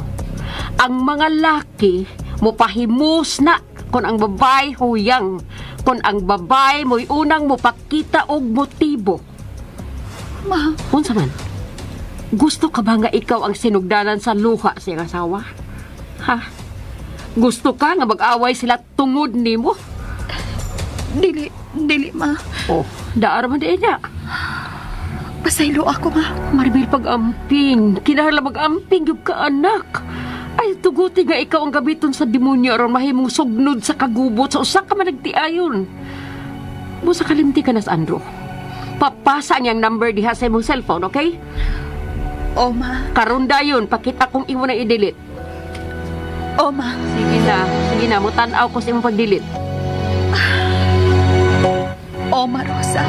Speaker 5: Ang mga laki mopahimus na kung ang babae huyang, kung ang babae mo'y unang mopakita og motibo.
Speaker 4: Ma.
Speaker 5: Unsa man? Gusto ka ba nga ikaw ang sinugdanan sa luha sa iyang asawa? Ha? Gusto ka nga mag-away sila tungod nimo?
Speaker 4: Dili, ma.
Speaker 5: Oh, daar man di na.
Speaker 4: Pasaylo ako, ma.
Speaker 5: Maribel, pag-amping. Kinahanglan mag-amping yung kaanak. Ay, tuguti nga ikaw ang gabiton sa demonyo aron mahimong sugnod sa kagubot sa usa ka man nagtiayon. Busa kalimti ka na sa Andrew. Papasa ang iyang number diha sa imong cellphone, okay?
Speaker 4: O, ma.
Speaker 5: Karon dayon, pakita kung imo na i-delete.
Speaker 4: O, ma.
Speaker 5: Sige na, mutan-aw ko sa imong pag-delete.
Speaker 4: O, ma, Rosa.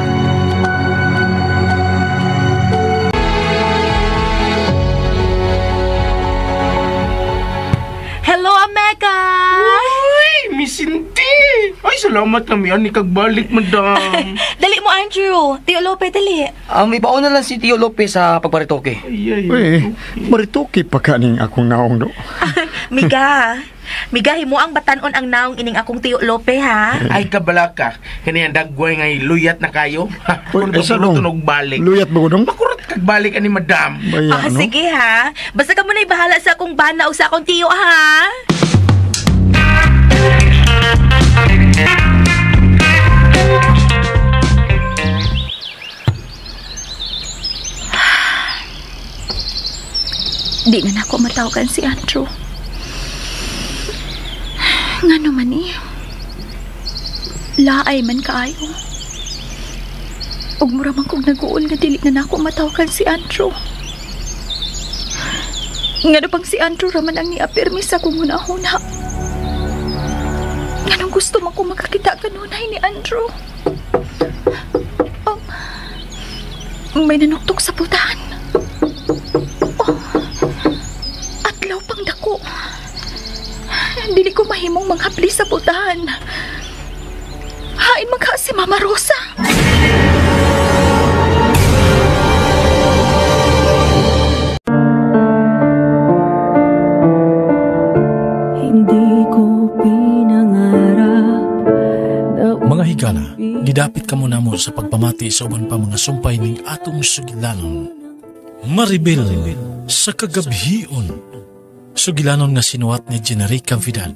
Speaker 7: Hello, Ameka!
Speaker 11: Uy, Miss Cindy! Ay, salamat kami. Ani kagbalik, madam.
Speaker 7: Dali mo, Andrew. Tio Lope, dali.
Speaker 6: Ipauna lang si Tio Lope sa pagparitoke.
Speaker 11: Ay.
Speaker 8: Uy, maritoke pa ka ning akong naong do.
Speaker 7: Miga. Miga, himo ang batanon ang naong ining akong Tio Lope, ha?
Speaker 11: Ay, kabalaka. Kani ang dagway nga luyat na kayo.
Speaker 8: Uy, asa dong?
Speaker 11: Tunog balik.
Speaker 8: Luyat ba ko dong?
Speaker 11: Makurot kagbalik ani madam.
Speaker 8: Baya, no?
Speaker 7: Sige, ha? Basta ka muna'y bahala sa akong bana o sa akong tiyo, ha?
Speaker 4: Di na nako matawagan si Andrew. Nga naman eh. Laay man kaayo. Ug mura man kong nag-uol nga dili na nako matawagan si Andrew. Nga pang si Andrew raman ang niapirmi sa akong hunahuna. Nganong gusto man ko makakita kanunay ni Andrew. Oh, may nanuktok sa putahan. Oh, adlaw pang dako. Dili ko mahimong manghapli sa putahan. Hain magha si Mama Rosa.
Speaker 3: Hindi ko pinangarap na
Speaker 2: Mga higala, gidapit kamo namo sa pagpamati sa uban pa mga sumpay ning atong sugilanon. Maribel sa kagabhion. Sugilanon nga sinuwat ni Generica Vidal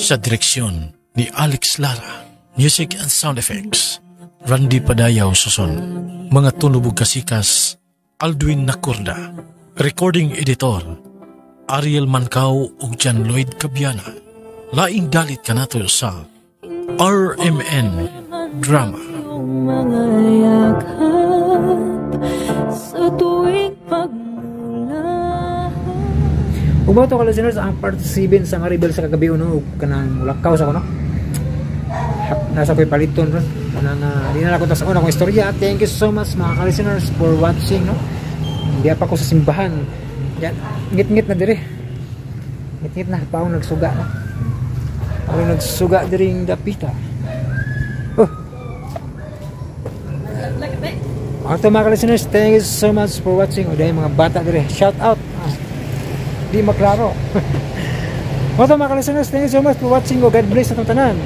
Speaker 2: sa direksyon ni Alex Lara. Music and sound effects, Randy Padayaw Suson. Mga tunubog kasikas, Aldwin Nakurda. Recording editor, Ariel Mancao ug John Lloyd Cabiana. Laing dalit kanato sa RMN Drama.
Speaker 3: Mga yakap sa tuwing pagmula.
Speaker 1: Ug mao to, ka-listeners, ang part 7 sa Maribel sa kagabi uno, ug kanang mulakaw sa ko, no. Nasa ko'y paliton ron. Kanang di na lang ko taas-on akong istorya. Thank you so much, mga ka-listeners, for watching, no. Hindi pa ko sa simbahan. Yan, ngit-ngit na dire. Ngit-ngit na paong nagsuga, no. Paong nagsuga diring dapita. Oh. Ato, mga ka-listeners, thank you so much for watching. O dahil mga bata dire, shout out. Ah, di maklaro. Mao to, mga ka-listeners, thank you so much for watching. O God bless atong tanan.